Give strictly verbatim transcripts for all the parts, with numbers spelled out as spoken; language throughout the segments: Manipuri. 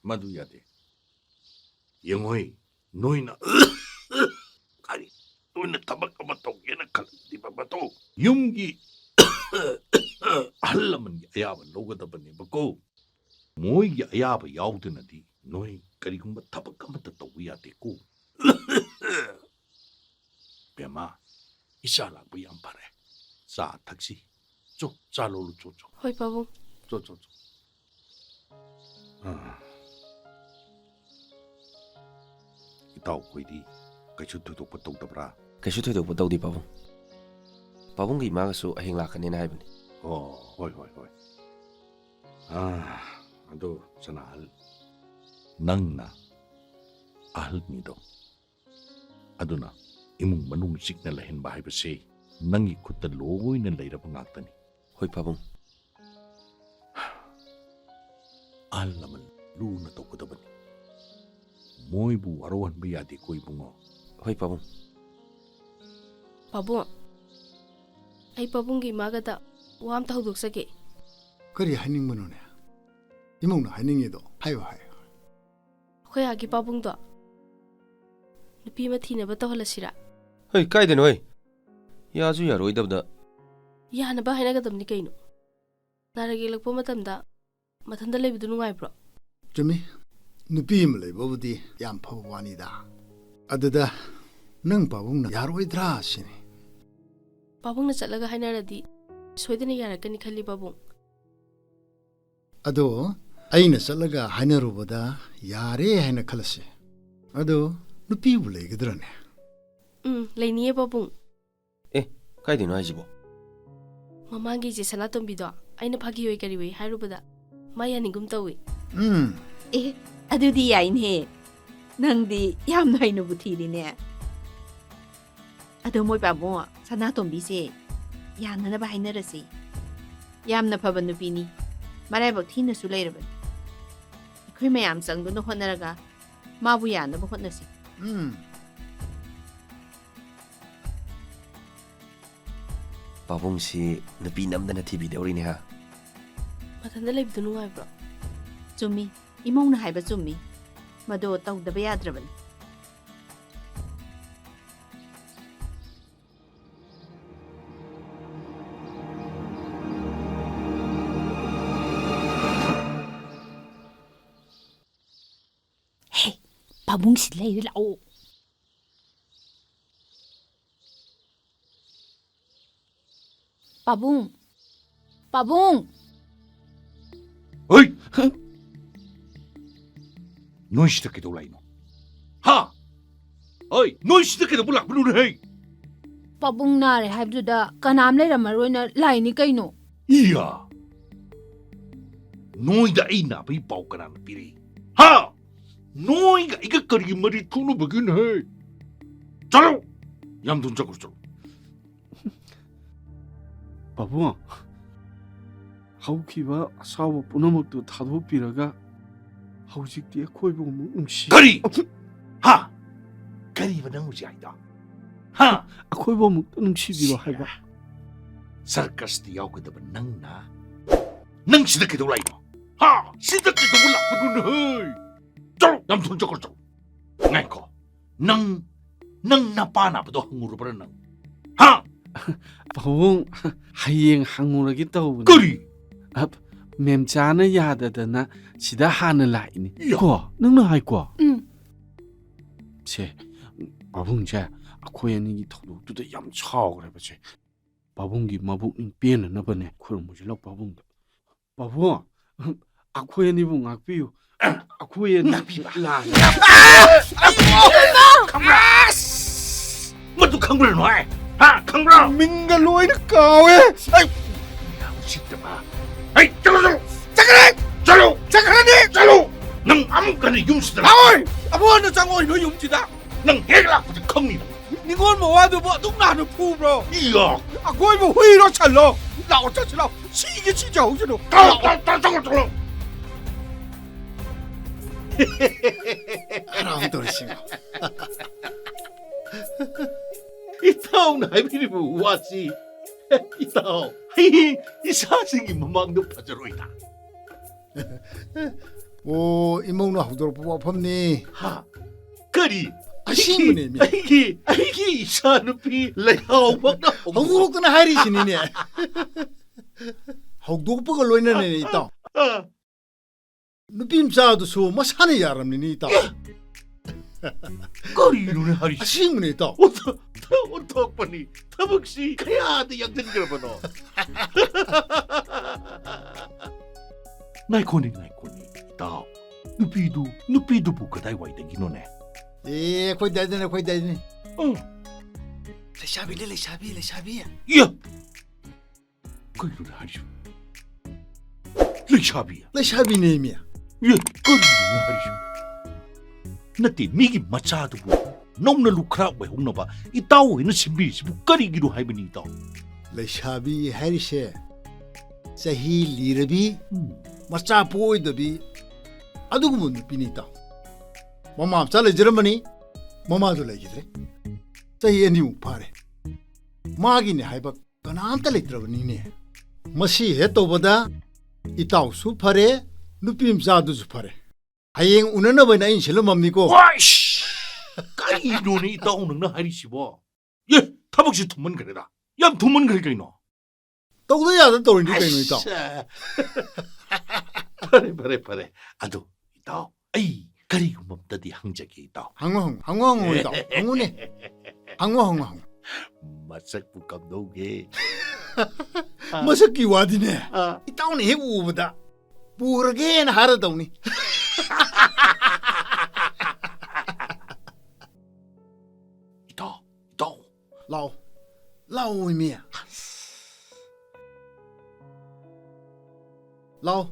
ꯃꯗꯨ ꯌꯥꯗꯦ꯫ ꯌꯦꯡꯉꯣꯏ, ꯅꯣꯏꯅ ꯀꯔꯤ, ꯅꯣꯏꯅ ꯊꯕꯛ ꯑꯃ ꯇꯧꯒꯦꯅ ꯈꯜꯂꯗꯤ ꯕꯕꯥꯇꯣ, ꯌꯨꯝꯒꯤ ꯑꯍꯜ ꯂꯃꯟꯒꯤ ꯑꯌꯥꯕ ꯂꯧꯒꯗꯕꯅꯦꯕꯀꯣ꯫ ꯃꯣꯏꯒꯤ ꯑꯌꯥꯕ ꯌꯥꯎꯗꯅꯗꯤ ꯅꯣꯏ ꯀꯔꯤꯒꯨꯝꯕ ꯊꯕꯛ ꯑꯃꯠꯇ ꯇꯧꯕ ꯌꯥꯗꯦꯀꯣ꯫ ꯕꯦꯝꯃ, ꯏꯆꯥ ꯂꯥꯛꯄ ꯌꯥꯝ ꯐꯔꯦ꯫ ꯆꯥ ꯊꯛꯁꯤ꯫ ꯆꯣ, ꯆꯥ ꯂꯣꯜꯂꯨ, ꯆꯣ, ꯆꯣ꯫ ꯍꯣꯏ, ꯄꯥꯕꯨꯡ꯫ ꯆꯣ, ꯆꯣ, ꯆꯣ꯫ ꯑꯥ꯫ ꯏꯇꯥꯎꯈꯣꯏꯗꯤ ꯀꯩꯁꯨ ꯊꯣꯏꯗꯣꯛꯄ ꯇꯧꯗꯕ꯭ꯔꯥ? ꯀꯩꯁꯨ ꯊꯣꯏꯗꯣꯛꯄ ꯇꯧꯗꯦ, ꯄꯥꯕꯨꯡ꯫ ꯄꯥꯕꯨꯡꯒꯤ ꯏꯃꯥꯒꯁꯨ ꯑꯍꯤꯡ ꯂꯥꯛꯀꯅꯦꯅ ꯍꯥꯏꯕꯅꯤ꯫ ꯑꯣ, ꯍꯣꯏ, ꯍꯣꯏ, ꯍꯣꯏ꯫ ꯑꯥ, ꯑꯗꯨ ꯁꯅꯥꯍꯜ, ꯅꯪꯅ ꯑꯍꯜꯅꯤꯗꯣ꯫ ꯑꯗꯨꯅ ꯏꯃꯨꯡ ꯃꯅꯨꯡ ꯆꯤꯛꯅ ꯂꯩꯍꯟꯕ ꯍꯥꯏꯕꯁꯦ ꯅꯪꯒꯤ ꯈꯨꯠꯇ ꯂꯣꯏꯅ ꯂꯩꯔꯕ ꯉꯥꯛꯇꯅꯤ꯫ ꯍꯣꯏ, ꯄꯥꯕꯨꯡ꯫ ꯑꯍꯜ ꯂꯃꯟ ꯂꯨꯅ ꯇꯧꯒꯗꯕꯅꯤ꯫ ꯃꯣꯏꯕꯨ ꯋꯥꯔꯧꯍꯟꯕ ꯌꯥꯗꯦꯀꯣ, ꯏꯕꯨꯡꯉꯣ꯫ ꯍꯣꯏ, ꯄꯥꯕꯨꯡ꯫ ꯄꯥꯕꯨꯡ, ꯑꯩ ꯄꯥꯕꯨꯡꯒꯤ ꯏꯃꯥꯒꯗ ꯋꯥ ꯑꯝꯇ ꯍꯧꯗꯣꯛꯆꯒꯦ꯫ ꯀꯔꯤ ꯍꯥꯏꯅꯤꯡꯕꯅꯣꯅꯦ? ꯏꯃꯧꯅ ꯍꯥꯏꯅꯤꯡꯉꯤꯗꯣ ꯍꯥꯏꯌꯨ, ꯍꯥꯏꯌꯨ꯫ ꯑꯩꯈꯣꯏ ꯑꯥꯒꯤ ꯄꯥꯕꯨꯡꯗꯣ ꯅꯨꯄꯤ ꯑꯃ ꯊꯤꯅꯕ ꯇꯧꯍꯜꯂꯁꯤꯔꯥ? ꯍꯩ, ꯀꯥꯏꯗꯅꯣ ꯍꯩ? ꯌꯥꯁꯨ ꯌꯥꯔꯣꯏꯗꯕꯗ꯫ ꯌꯥꯅꯕ ꯍꯥꯏꯅꯒꯗꯕꯅꯤ ꯀꯩꯅꯣ꯫ ꯅꯥꯔꯛ ꯌꯦꯛꯂꯛꯄ ꯃꯇꯝꯗ ꯃꯊꯟꯇ ꯂꯩꯕꯗꯨ ꯅꯨꯡꯉꯥꯏꯕ꯭ꯔꯣ? ꯆꯨꯝꯃꯤ꯫ ꯅꯨꯄꯤ ꯑꯃ ꯂꯩꯕꯕꯨꯗꯤ ꯌꯥꯝ ꯐꯕ ꯋꯥꯅꯤꯗ꯫ ꯑꯗꯨꯗ ꯅꯪ ꯄꯥꯕꯨꯡꯅ ꯌꯥꯔꯣꯏꯗ꯭ꯔꯥ ꯁꯤꯅꯤ꯫ ꯄꯥꯕꯨꯡꯅ ꯆꯠꯂꯒ ꯍꯥꯏꯅꯔꯗꯤ ꯁꯣꯏꯗꯅ ꯌꯥꯔꯛꯀꯅꯤ ꯈꯜꯂꯤ, ꯄꯥꯕꯨꯡ꯫ ꯑꯗꯣ ꯑꯩꯅ ꯆꯠꯂꯒ ꯍꯥꯏꯅꯔꯨꯕꯗ ꯌꯥꯔꯦ ꯍꯥꯏꯅ ꯈꯜꯂꯁꯤ꯫ ꯑꯗꯣ ꯅꯨꯄꯤꯕꯨ ꯂꯩꯒꯗ꯭ꯔꯅꯦ? ꯎꯝ, ꯂꯩꯅꯤꯌꯦ, ꯄꯥꯕꯨꯡ꯫ ꯑꯦ, ꯀꯥꯏꯗꯩꯅꯣ ꯍꯥꯏꯁꯤꯕꯣ? ꯃꯃꯥꯡꯒꯤ ꯏꯆꯦ ꯁꯅꯥꯇꯣꯝꯕꯤꯗꯣ ꯑꯩꯅ ꯐꯥꯒꯤ ꯑꯣꯏ ꯀꯔꯤ ꯑꯣꯏ ꯍꯥꯏꯔꯨꯕꯗ ꯃꯥ ꯌꯥꯅꯤꯡꯒꯨꯝ ꯇꯧꯏ꯫ ꯎꯝ꯫ ꯑꯦ, ꯑꯗꯨꯗꯤ ꯌꯥꯏꯅꯦ꯫ ꯅꯪꯗꯤ ꯌꯥꯝꯅ ꯍꯩꯅꯕꯨ ꯊꯤꯔꯤꯅꯦ꯫ ꯑꯗꯣ ꯃꯣꯏ ꯄꯥꯕꯨꯡ, ꯁꯅꯥꯇꯣꯝꯕꯤꯁꯦ ꯌꯥꯅꯅꯕ ꯍꯥꯏꯅꯔꯁꯤ꯫ ꯌꯥꯝꯅ ꯐꯕ ꯅꯨꯄꯤꯅꯤ꯫ ꯃꯔꯥꯏꯕꯛ ꯊꯤꯅꯁꯨ ꯂꯩꯔꯕꯅꯤ꯫ ꯑꯩꯈꯣꯏ ꯃꯌꯥꯝ ꯆꯪꯗꯨꯅ ꯍꯣꯠꯅꯔꯒ ꯃꯥꯕꯨ ꯌꯥꯅꯕ ꯍꯣꯠꯅꯁꯤ꯫ ꯎꯝ꯫ ꯄꯥꯕꯨꯡꯁꯤ ꯅꯨꯄꯤ ꯅꯝꯗꯅ ꯊꯤꯕꯤꯗꯧꯔꯤꯅꯦ ꯍꯥ? ꯃꯊꯟꯇ ꯂꯩꯕꯗꯨ ꯅꯨꯡꯉꯥꯏꯕ꯭ꯔꯣ? ꯆꯨꯝꯃꯤ꯫ ꯏꯃꯧꯅ ꯍꯥꯏꯕ ꯆꯨꯝꯃꯤ꯫ ꯃꯗꯣ ꯇꯧꯗꯕ ꯌꯥꯗ꯭ꯔꯕꯅꯤ꯫ ꯍꯦ, ꯄꯥꯕꯨꯡꯁꯤ ꯂꯩꯔꯦ, ꯂꯥꯛꯑꯣ꯫ ꯄꯥꯕꯨꯡ, ꯄꯥꯕꯨꯡ꯫ ꯍꯩ! ꯅꯣꯏ ꯁꯤꯗ ꯀꯩꯗꯧ ꯂꯥꯛꯏꯅꯣ? ꯍꯥ? ꯍꯩ, ꯅꯣꯏ ꯁꯤꯗ ꯀꯩꯗꯧꯕ ꯂꯥꯛꯄꯅꯣꯅꯦ, ꯍꯩ? ꯄꯥꯕꯨꯡ ꯅꯥꯔꯦ ꯍꯥꯏꯕꯗꯨꯗ ꯀꯅꯥꯝ ꯂꯩꯔꯝꯃꯔꯣꯏꯅ ꯂꯥꯛꯏꯅꯤ ꯀꯩꯅꯣ꯫ ꯏꯌꯥ! ꯅꯣꯏꯗ ꯑꯩ ꯅꯥꯕꯒꯤ ꯄꯥꯎ ꯀꯅꯥꯅ ꯄꯤꯔꯛꯏ? ꯍꯥ? ꯅꯣꯏꯒ ꯑꯩꯒ ꯀꯔꯤꯒꯤ ꯃꯔꯤ ꯊꯣꯛꯅꯕꯒꯤꯅꯣ, ꯍꯩ? ꯆꯠꯂꯣ! ꯌꯥꯝ ꯊꯨꯅ ꯆꯠꯈ꯭ꯔꯣ, ꯆꯠꯂꯣ꯫ ꯄꯥꯕꯨꯡ, ꯍꯧꯈꯤꯕ ꯑꯁꯥꯎꯕ ꯄꯨꯝꯅꯃꯛꯇꯨ ꯊꯥꯗꯣꯛꯄꯤꯔꯒ ꯍꯧꯖꯤꯛꯇꯤ ꯑꯩꯈꯣꯏꯕꯨ ꯑꯃꯨꯛ ꯅꯨꯡꯁꯤ- ꯀꯔꯤ? ꯍꯥ? ꯀꯔꯤꯕ ꯅꯪ ꯍꯧꯖꯤꯛ ꯍꯥꯏꯗꯣ? ꯍꯥ? ꯑꯩꯈꯣꯏꯕꯨ ꯑꯃꯨꯛꯇ ꯅꯨꯡꯁꯤꯕꯤꯔꯣ ꯍꯥꯏꯕ꯫ ꯁꯔꯀꯁꯇ ꯌꯥꯎꯒꯗꯕ ꯅꯪꯅ ꯅꯪ ꯁꯤꯗ ꯀꯩꯗꯧ ꯂꯥꯛꯏꯅꯣ? ꯍꯥ? ꯁꯤꯗ ꯀꯩꯗꯧꯕ ꯂꯥꯛꯄꯅꯣꯅꯦ, ꯍꯩ? ꯆꯠꯂꯣ, ꯌꯥꯝ ꯊꯨꯅ ꯆꯠꯈ꯭ꯔꯣ, ꯆꯠꯂꯣ꯫ ꯉꯥꯏꯈꯣ, ꯅꯪ, ꯅꯪ ꯅꯄꯥ ꯅꯥꯕꯗꯣ ꯍꯪꯉꯨꯔꯕ꯭ꯔꯥ ꯅꯪ? ꯍꯥ? ꯄꯥꯕꯨꯡ, ꯍꯌꯦꯡ ꯍꯪꯉꯨꯔꯒꯦ ꯇꯧꯕꯅꯤ꯫ ꯀꯔꯤ? ꯑ, ꯃꯦꯝꯆꯥꯅ ꯌꯥꯗꯗꯅ ꯁꯤꯗ ꯍꯥꯟꯅ ꯂꯥꯛꯏꯅꯤ꯫ ꯏꯌꯥ꯫ ꯀꯣ, ꯅꯪꯅ ꯍꯥꯏꯀꯣ? ꯎꯝ꯫ ꯁꯦ, ꯄꯥꯕꯨꯡꯁꯦ ꯑꯩꯈꯣꯏ ꯑꯅꯤꯒꯤ ꯊꯧꯗꯣꯛꯇꯨꯗ ꯌꯥꯝ ꯁꯥꯎꯈ꯭ꯔꯦꯕꯁꯦ꯫ ꯄꯥꯕꯨꯡꯒꯤ ꯃꯕꯨꯛꯅꯤꯡ ꯄꯦꯟꯅꯅꯕꯅꯦ ꯈꯨꯔꯨꯝꯃꯨꯁꯤ ꯂꯥꯎ ꯄꯥꯕꯨꯡꯗ꯫ ꯄꯥꯕꯨꯡ, ꯑꯩꯈꯣꯏ ꯑꯅꯤꯕꯨ ꯉꯥꯛꯄꯤꯌꯨ꯫ ꯑꯩꯈꯣꯏ ꯑꯅꯤ ꯉꯥꯛꯄꯤꯕ? ꯂꯥꯟ- ꯈꯪꯕ꯭ꯔꯥ? ꯑꯁ! ꯃꯗꯨ ꯈꯪꯕ꯭ꯔꯥ ꯅꯣꯏ? ꯍꯥ? ꯈꯪꯕ꯭ꯔꯥ? ꯃꯤꯡꯒ ꯂꯣꯏꯅ ꯀꯥꯎꯋꯦ꯫ ꯑꯩ ꯎꯁꯤꯠꯇꯕ꯫ ꯑꯩ ꯆꯠꯂꯣ, ꯆꯠꯂꯣ꯫ ꯆꯠꯈ꯭ꯔꯦ꯫ ꯆꯠꯂꯣ꯫ ꯆꯠꯈ꯭ꯔꯅꯤ꯫ ꯆꯠꯂꯣ꯫ ꯅꯪ ꯑꯃꯨꯛ ꯍꯟꯅ ꯌꯨꯝꯁꯤꯗ ꯂꯥꯛꯑꯣꯏ꯫ ꯑꯃꯨꯛ ꯍꯟꯅ ꯆꯪꯉꯣꯏ ꯅꯣꯏ ꯌꯨꯝꯁꯤꯗ꯫ ꯅꯪ ꯍꯦꯛ ꯂꯥꯛꯄꯗ ꯈꯪꯅꯤ꯫ ꯅꯤꯉꯣꯜ ꯃꯋꯥꯗꯨꯕꯨ ꯑꯗꯨꯛ ꯅꯥꯟꯅ ꯐꯨꯕ꯭ꯔꯣ? ꯏꯌꯥ! ꯑꯀꯣꯏꯕ ꯍꯨꯏꯔꯣ ꯁꯜꯂꯣ? ꯂꯥꯛꯑꯣ, ꯆꯠꯁꯤ ꯂꯥꯛꯑꯣ꯫ ꯁꯤꯒꯦ ꯁꯤꯖꯍꯧꯁꯅꯨ꯫ ꯇꯧꯔꯣ, ꯇꯧꯔꯣ, ꯇꯧꯔꯣ, ꯇꯧꯔꯣ, ꯇꯧꯔꯣ꯫ ꯍꯔꯥꯎ ꯇꯧꯔꯤꯁꯤꯡ꯫ ꯏꯇꯥꯎꯅ ꯍꯥꯏꯕꯤꯔꯤꯕ ꯋꯥꯁꯤ, ꯏꯇꯥꯎ, ꯑꯩ ꯏꯆꯥꯁꯤꯡꯒꯤ ꯃꯃꯥꯡꯗ ꯐꯖꯔꯣꯏꯗ꯫ ꯑꯣ, ꯏꯃꯧꯅ ꯍꯧꯗꯣꯔꯛꯄ ꯋꯥꯐꯝꯅꯤ꯫ ꯍꯥ? ꯀꯔꯤ? ꯑꯁꯦꯡꯕꯅꯦ, ꯃꯤ꯫ ꯑꯩꯒꯤ, ꯑꯩꯒꯤ ꯏꯆꯥꯅꯨꯄꯤ ꯂꯩꯍꯥꯎꯃꯛꯅ ꯍꯧꯗꯣꯔꯛ- ꯍꯧꯗꯣꯔꯛꯇꯅ ꯍꯥꯏꯔꯤꯁꯤꯅꯤꯅꯦ꯫ ꯍꯧꯗꯣꯛꯄꯒ ꯂꯣꯏꯅꯅꯅꯦ, ꯏꯇꯥꯎ꯫ ꯑ, ꯅꯨꯄꯤ ꯃꯆꯥꯗꯨꯁꯨ ꯃꯁꯥꯅ ꯌꯥꯔꯝꯅꯤꯅꯦ, ꯏꯇꯥꯎ꯫ ꯀꯔꯤꯅꯣꯅꯦ ꯍꯥꯏꯔꯤꯁꯤ? ꯑꯁꯦꯡꯕꯅꯦ, ꯏꯇꯥꯎ꯫ ꯑꯣꯟꯊꯣꯛ-, ꯑꯣꯟꯊꯣꯛꯄꯅꯤ꯫ ꯊꯕꯛꯁꯤ ꯀꯌꯥꯗ ꯌꯥꯡꯁꯤꯟꯈ꯭ꯔꯕꯅꯣ? ꯉꯥꯏꯈꯣꯅꯦ, ꯉꯥꯏꯈꯣꯅꯦ, ꯏꯇꯥꯎ꯫ ꯅꯨꯄꯤꯗꯨ, ꯅꯨꯄꯤꯗꯨꯕꯨ ꯀꯗꯥꯏꯋꯥꯏꯗꯒꯤꯅꯣꯅꯦ? ꯑꯦ, ꯑꯩꯈꯣꯏ ꯗꯥꯏꯗꯅꯦ, ꯑꯩꯈꯣꯏ ꯗꯥꯏꯗꯅꯦ꯫ ꯑꯣ, ꯂꯩꯁꯥꯕꯤꯅꯦ, ꯂꯩꯁꯥꯕꯤ, ꯂꯩꯁꯥꯕꯤ꯫ ꯏꯌꯥ! ꯀꯩꯅꯣꯅꯦ ꯍꯥꯏꯔꯤꯁꯤꯕꯨ? ꯂꯩꯁꯥꯕꯤ? ꯂꯩꯁꯥꯕꯤꯅꯦ, ꯃꯤ꯫ ꯏꯌꯥ! ꯀꯔꯤꯅꯣꯅꯦ ꯍꯥꯏꯔꯤꯁꯤꯕꯨ? ꯅꯠꯇꯦ, ꯃꯤꯒꯤ ꯃꯆꯥꯗꯨꯕꯨ ꯅꯧꯅ ꯂꯨꯈ꯭ꯔꯥꯛ ꯑꯣꯏꯍꯧꯅꯕ ꯏꯇꯥꯎ ꯍꯣꯏꯅ ꯁꯤꯟꯕꯤꯔꯤꯁꯤꯕꯨ ꯀꯔꯤꯒꯤꯅꯣ ꯍꯥꯏꯕꯅꯤ, ꯏꯇꯥꯎ? ꯂꯩꯁꯥꯕꯤ ꯍꯥꯏꯔꯤꯁꯦ ꯆꯍꯤ ꯂꯤꯔꯕꯤ, ꯎꯝ꯫ ꯃꯆꯥ ꯄꯣꯛꯑꯣꯏꯗꯕꯤ, ꯑꯗꯨꯒꯨꯝꯕ ꯅꯨꯄꯤꯅꯤ, ꯏꯇꯥꯎ꯫ ꯃꯃꯥ ꯃꯆꯥ ꯂꯩꯖꯔꯝꯕꯅꯤ, ꯃꯃꯥꯁꯨ ꯂꯩꯈꯤꯗ꯭ꯔꯦ꯫ ꯆꯍꯤ ꯑꯅꯤꯃꯨꯛ ꯐꯥꯔꯦ꯫ ꯃꯥꯒꯤꯅꯦ ꯍꯥꯏꯕ ꯀꯅꯥꯝꯇ ꯂꯩꯇ꯭ꯔꯕꯅꯤꯅꯦ꯫ ꯃꯁꯤ ꯍꯦꯛ ꯇꯧꯕꯗ ꯏꯇꯥꯎꯁꯨ ꯐꯔꯦ, ꯅꯨꯄꯤ ꯃꯆꯥꯗꯨꯁꯨ ꯐꯔꯦ꯫ ꯍꯌꯦꯡ ꯎꯅꯅꯕ ꯍꯥꯏꯅ ꯑꯩꯅ ꯁꯤꯜꯂꯝꯃꯕꯅꯤꯀꯣ꯫ ꯋꯥꯏꯁ! ꯀꯔꯤꯅꯣꯅꯦ ꯏꯇꯥꯎ ꯅꯪꯅ ꯍꯥꯏꯔꯤꯁꯤꯕꯣ? ꯑꯦ, ꯊꯕꯛꯁꯤ ꯊꯨꯃꯟꯈ꯭ꯔꯦꯗ꯫ ꯌꯥꯝ ꯊꯨꯃꯟꯈ꯭ꯔꯦ ꯀꯩꯅꯣ? ꯇꯧꯗ ꯌꯥꯗ ꯇꯧꯔꯤꯅꯤ ꯀꯩꯅꯣ, ꯏꯇꯥꯎ? ꯑꯁ! ꯐꯔꯦ, ꯐꯔꯦ, ꯐꯔꯦ꯫ ꯑꯗꯣ, ꯏꯇꯥꯎ, ꯑꯩ ꯀꯔꯤꯒꯨꯝꯕ ꯑꯝꯇꯗꯤ ꯍꯪꯖꯒꯦ, ꯏꯇꯥꯎ꯫ ꯍꯪꯉꯣ, ꯍꯪꯉꯣ, ꯍꯪꯉꯣ, ꯍꯪꯉꯣ, ꯏꯇꯥꯎ꯫ ꯍꯪꯉꯨꯅꯦ꯫ ꯍꯪꯉꯣ, ꯍꯪꯉꯣ, ꯍꯪꯉꯣ꯫ ꯃꯁꯛꯄꯨ ꯀꯝꯗꯧꯒꯦ? ꯃꯁꯛꯀꯤ ꯋꯥꯗꯤꯅꯦ, ꯑꯥ꯫ ꯏꯇꯥꯎꯅ ꯍꯦꯛ ꯎꯕꯗ ꯄꯨꯔꯒꯦꯅ ꯍꯥꯏꯔꯗꯧꯅꯤ꯫ ꯏꯇꯥꯎ, ꯏꯇꯥꯎ꯫ ꯂꯥꯎ, ꯂꯥꯎ, ꯏꯃꯤ꯫ ꯂꯥꯎ꯫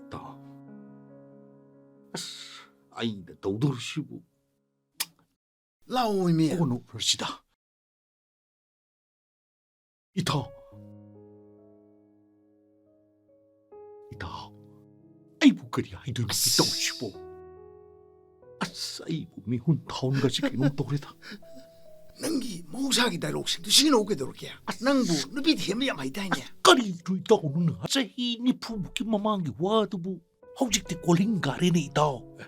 ꯏꯇꯥꯎ꯫ ꯑꯁ, ꯑꯩꯅ ꯇꯧꯗꯧꯔꯤꯁꯤꯕꯨ꯫ ꯂꯥꯎ, ꯏꯃꯤ꯫ ꯀꯣꯟꯅ ꯎꯅꯔꯁꯤꯗ꯫ ꯏꯇꯥꯎ꯫ ꯏꯇꯥꯎ꯫ ꯑꯩꯕꯨ ꯀꯔꯤ ꯍꯥꯏꯗꯣꯏꯅꯣ ꯇꯧꯔꯤꯁꯤꯕꯣ? ꯑꯁ, ꯑꯩꯕꯨ ꯃꯤꯍꯨꯟ ꯊꯥꯎꯟꯒꯁꯤ ꯀꯩꯅꯣꯝ ꯇꯧꯔꯦꯗ꯫ ꯅꯪꯒꯤ ꯃꯍꯧꯁꯥꯒꯤ ꯗꯥꯏꯂꯣꯛꯁꯤꯡꯗꯣ ꯁꯤꯖꯤꯟꯅꯧ ꯀꯩꯗꯧꯔꯒꯦ? ꯑꯁ, ꯅꯪꯕꯨ ꯅꯨꯄꯤ ꯊꯦꯝꯕ ꯌꯥꯝ ꯍꯩꯗꯥꯏꯅꯦ? ꯀꯔꯤꯅꯣ ꯏꯇꯥꯎ, ꯅꯪꯅ ꯆꯍꯤ ꯅꯤꯐꯨ ꯃꯨꯛꯀꯤ ꯃꯃꯥꯡꯒꯤ ꯋꯥꯗꯨꯕꯨ ꯍꯧꯖꯤꯛꯇꯤ ꯀꯣꯂꯤꯡ ꯒꯥꯔꯦꯅꯦ ꯏꯇꯥꯎ꯫ ꯑꯦ,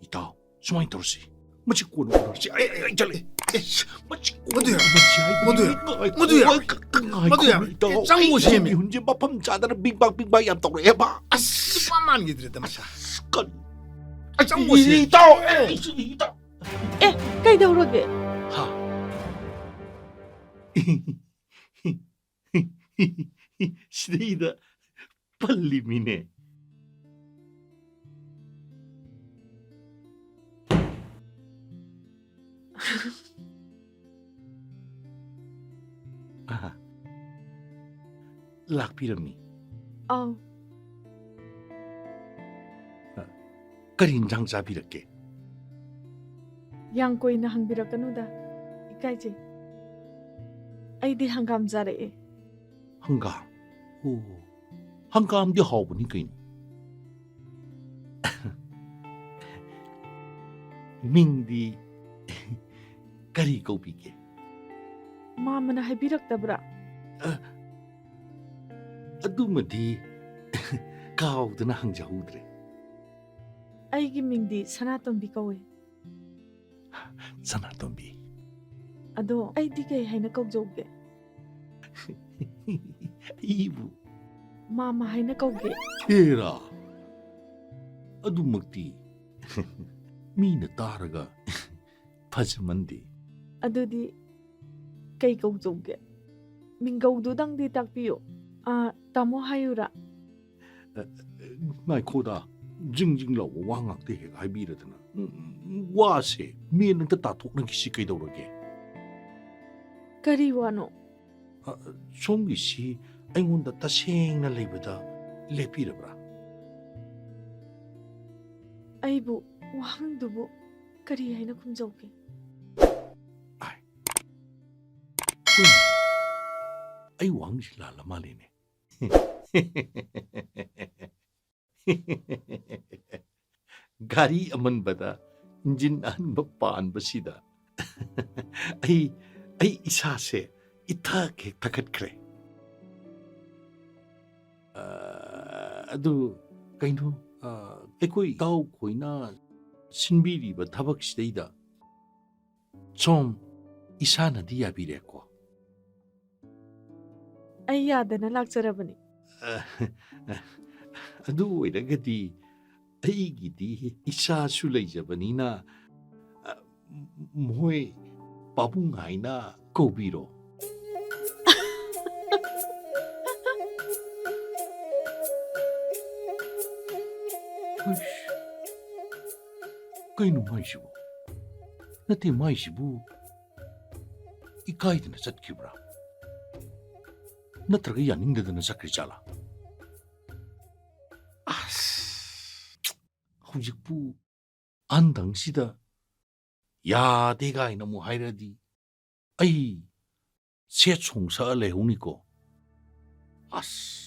ꯏꯇꯥꯎ, ꯁꯨꯃꯥꯏꯅ ꯇꯧꯔꯁꯤ, ꯃꯁꯤ ꯀꯣꯟꯅ ꯎꯅꯔꯁꯤ꯫ ꯑꯩ, ꯑꯩ, ꯑꯩ ꯆꯠꯂꯦ꯫ ꯑꯦ, ꯃꯁꯤ ꯀꯣꯟꯅ ꯃꯗꯨꯌꯥ, ꯎꯅꯔꯁꯤ ꯍꯥꯏꯕꯅꯤ꯫ ꯃꯗꯨꯌꯥ, ꯉꯥꯏꯈꯣ, ꯃꯗꯨꯌꯥ, ꯉꯥꯏꯈꯣ, ꯉꯥꯏꯈꯣ, ꯃꯗꯨꯌꯥ, ꯏꯇꯥꯎ꯫ ꯑꯦ, ꯆꯪꯉꯣ ꯑꯩꯒꯤ ꯁꯦꯝꯃꯤ꯫ ꯃꯤꯍꯨꯟꯁꯦ ꯃꯐꯝ ꯆꯥꯗꯅ ꯕꯤꯡ ꯕꯥꯡ ꯕꯤꯡ ꯕꯥꯡ ꯌꯥꯝ ꯇꯧꯔꯛꯑꯦꯕ꯫ ꯑꯁ, ꯅꯨꯄꯥ ꯃꯥꯟꯈꯤꯗ꯭ꯔꯦꯗ ꯃꯁꯥ꯫ ꯑꯁ, ꯀꯔꯤ? ꯑꯩ ꯆꯪꯉꯣ ꯁꯦꯝꯃꯤ꯫ ꯏꯇꯥꯎ, ꯑꯦ, ꯏꯇꯥꯎ꯫ ꯑꯦ, ꯀꯩꯗꯧꯔꯒꯦ? ꯍꯥ? ꯁꯤꯗꯩꯗ ꯄꯜꯂꯤꯃꯤꯅꯦ꯫ ꯑꯍ꯫ ꯂꯥꯛꯄꯤꯔꯝꯃꯤ꯫ ꯑꯧ꯫ ꯑ, ꯀꯔꯤ ꯏꯟꯖꯥꯡ ꯆꯥꯕꯤꯔꯛꯀꯦ? ꯌꯥꯝ ꯀꯨꯏꯅ ꯍꯪꯕꯤꯔꯛꯀꯅꯨꯗ, ꯏꯀꯥꯏꯖꯩ꯫ ꯑꯩꯗꯤ ꯍꯪꯒꯥꯝ ꯆꯥꯔꯛꯑꯦ꯫ ꯍꯪꯒꯥꯝ? ꯑꯣ, ꯍꯪꯒꯥꯝꯗꯤ ꯍꯥꯎꯕꯅꯤ ꯀꯩꯅꯣ꯫ ꯃꯤꯡꯗꯤ ꯀꯔꯤ ꯀꯧꯕꯤꯒꯦ? ꯃꯥꯃꯅ ꯍꯥꯏꯕꯤꯔꯛꯇꯕ꯭ꯔꯥ? ꯑ, ꯑꯗꯨꯃꯗꯤ ꯀꯥꯎꯗꯅ ꯍꯪꯖꯍꯧꯗ꯭ꯔꯦ꯫ ꯑꯩꯒꯤ ꯃꯤꯡꯗꯤ ꯁꯅꯥꯇꯣꯝꯕꯤ ꯀꯧꯏ꯫ ꯁꯅꯥꯇꯣꯝꯕꯤ꯫ ꯑꯗꯣ ꯑꯩꯗꯤ ꯀꯩ ꯍꯥꯏꯅ ꯀꯧꯖꯧꯒꯦ? ꯑꯩꯕꯨ? ꯃꯥꯃ ꯍꯥꯏꯅ ꯀꯧꯒꯦ꯫ ꯍꯦꯔꯥ, ꯑꯗꯨꯃꯛꯇꯤ ꯃꯤꯅ ꯇꯥꯔꯒ ꯐꯖꯃꯟꯗꯦ꯫ ꯑꯗꯨꯗꯤ ꯀꯩ ꯀꯧꯖꯧꯒꯦ? ꯃꯤꯡꯒꯧꯗꯨꯗꯪꯗꯤ ꯇꯥꯛꯄꯤꯌꯨ꯫ ꯑꯥ, ꯇꯥꯃꯣ ꯍꯥꯏꯌꯨꯔꯥ? ꯑ, ꯉꯥꯏꯈꯣꯗ, ꯖꯤꯡ ꯖꯤꯡ ꯂꯥꯎꯕ ꯋꯥ ꯉꯥꯛꯇ ꯍꯦꯛ ꯍꯥꯏꯕꯤꯔꯗꯅ꯫ ꯎꯝ, ꯎꯝ, ꯋꯥꯁꯦ ꯃꯦꯟ ꯑꯝꯇ ꯇꯥꯊꯣꯛꯅꯈꯤꯁꯤ ꯀꯩꯗꯧꯔꯒꯦ? ꯀꯔꯤ ꯋꯥꯅꯣ? ꯑ, ꯁꯣꯝꯒꯤꯁꯤ ꯑꯩꯉꯣꯟꯗ ꯇꯁꯦꯡꯅ ꯂꯩꯕꯗ ꯂꯦꯞꯄꯤꯔꯕ꯭ꯔꯥ? ꯑꯩꯕꯨ ꯋꯥꯍꯪꯗꯨꯕꯨ ꯀꯔꯤ ꯍꯥꯏꯅ ꯈꯨꯝꯖꯧꯒꯦ? ꯑꯥꯏ꯫ ꯍꯨꯏ, ꯑꯩ ꯋꯥꯍꯪꯁꯤ ꯂꯥꯜꯂ ꯃꯥꯜꯂꯦꯅꯦ꯫ ꯒꯥꯔꯤ ꯑꯃꯟꯕꯗ ꯏꯟꯖꯤꯟ ꯑꯍꯟꯕ ꯄꯥꯟꯕꯁꯤꯗ ꯑꯩ ꯑꯩ ꯏꯁꯥꯁꯦ ꯏꯊꯛ ꯍꯦꯛ ꯊꯛꯀꯠꯈ꯭ꯔꯦ꯫ ꯑ, ꯑꯗꯨ ꯀꯩꯅꯣ, ꯑ, ꯑꯩꯈꯣꯏ ꯏꯇꯥꯎ ꯈꯣꯏꯅ ꯁꯤꯟꯕꯤꯔꯤꯕ ꯊꯕꯛꯁꯤꯗꯩꯗ ꯁꯣꯝ ꯏꯁꯥꯅꯗꯤ ꯌꯥꯕꯤꯔꯦꯀꯣ? ꯑꯩ ꯌꯥꯗꯅ ꯂꯥꯛꯆꯔꯕꯅꯤ꯫ ꯑ, ꯑꯗꯨ ꯑꯣꯏꯔꯒꯗꯤ ꯑꯩꯒꯤꯗꯤ ꯏꯆꯥꯁꯨ ꯂꯩꯖꯕꯅꯤꯅ, ꯑ, ꯃꯣꯏ ꯄꯥꯕꯨꯡ ꯍꯥꯏꯅ ꯀꯧꯕꯤꯔꯣ꯫ ꯍꯨꯏꯁ, ꯀꯩꯅꯣ ꯃꯥꯏꯁꯤꯕꯨ? ꯅꯠꯇꯦ, ꯃꯥꯏꯁꯤꯕꯨ ꯏꯀꯥꯏꯗꯅ ꯆꯠꯈꯤꯕ꯭ꯔꯥ? ꯅꯠꯇ꯭ꯔꯒ ꯌꯥꯅꯤꯡꯗꯗꯅ ꯆꯠꯈ꯭ꯔꯤ ꯖꯥꯠꯂꯥ? ꯑꯁ, ꯍꯧꯖꯤꯛꯄꯨ ꯑꯍꯟꯗꯪꯁꯤꯗ ꯌꯥꯗꯦ ꯀꯥꯏꯅ ꯑꯃꯨꯛ ꯍꯥꯏꯔꯗꯤ ꯑꯩ ꯁꯦꯠ ꯁꯣꯡ ꯁꯛꯑ ꯂꯩꯍꯧꯅꯤꯀꯣ꯫ ꯑꯁ꯫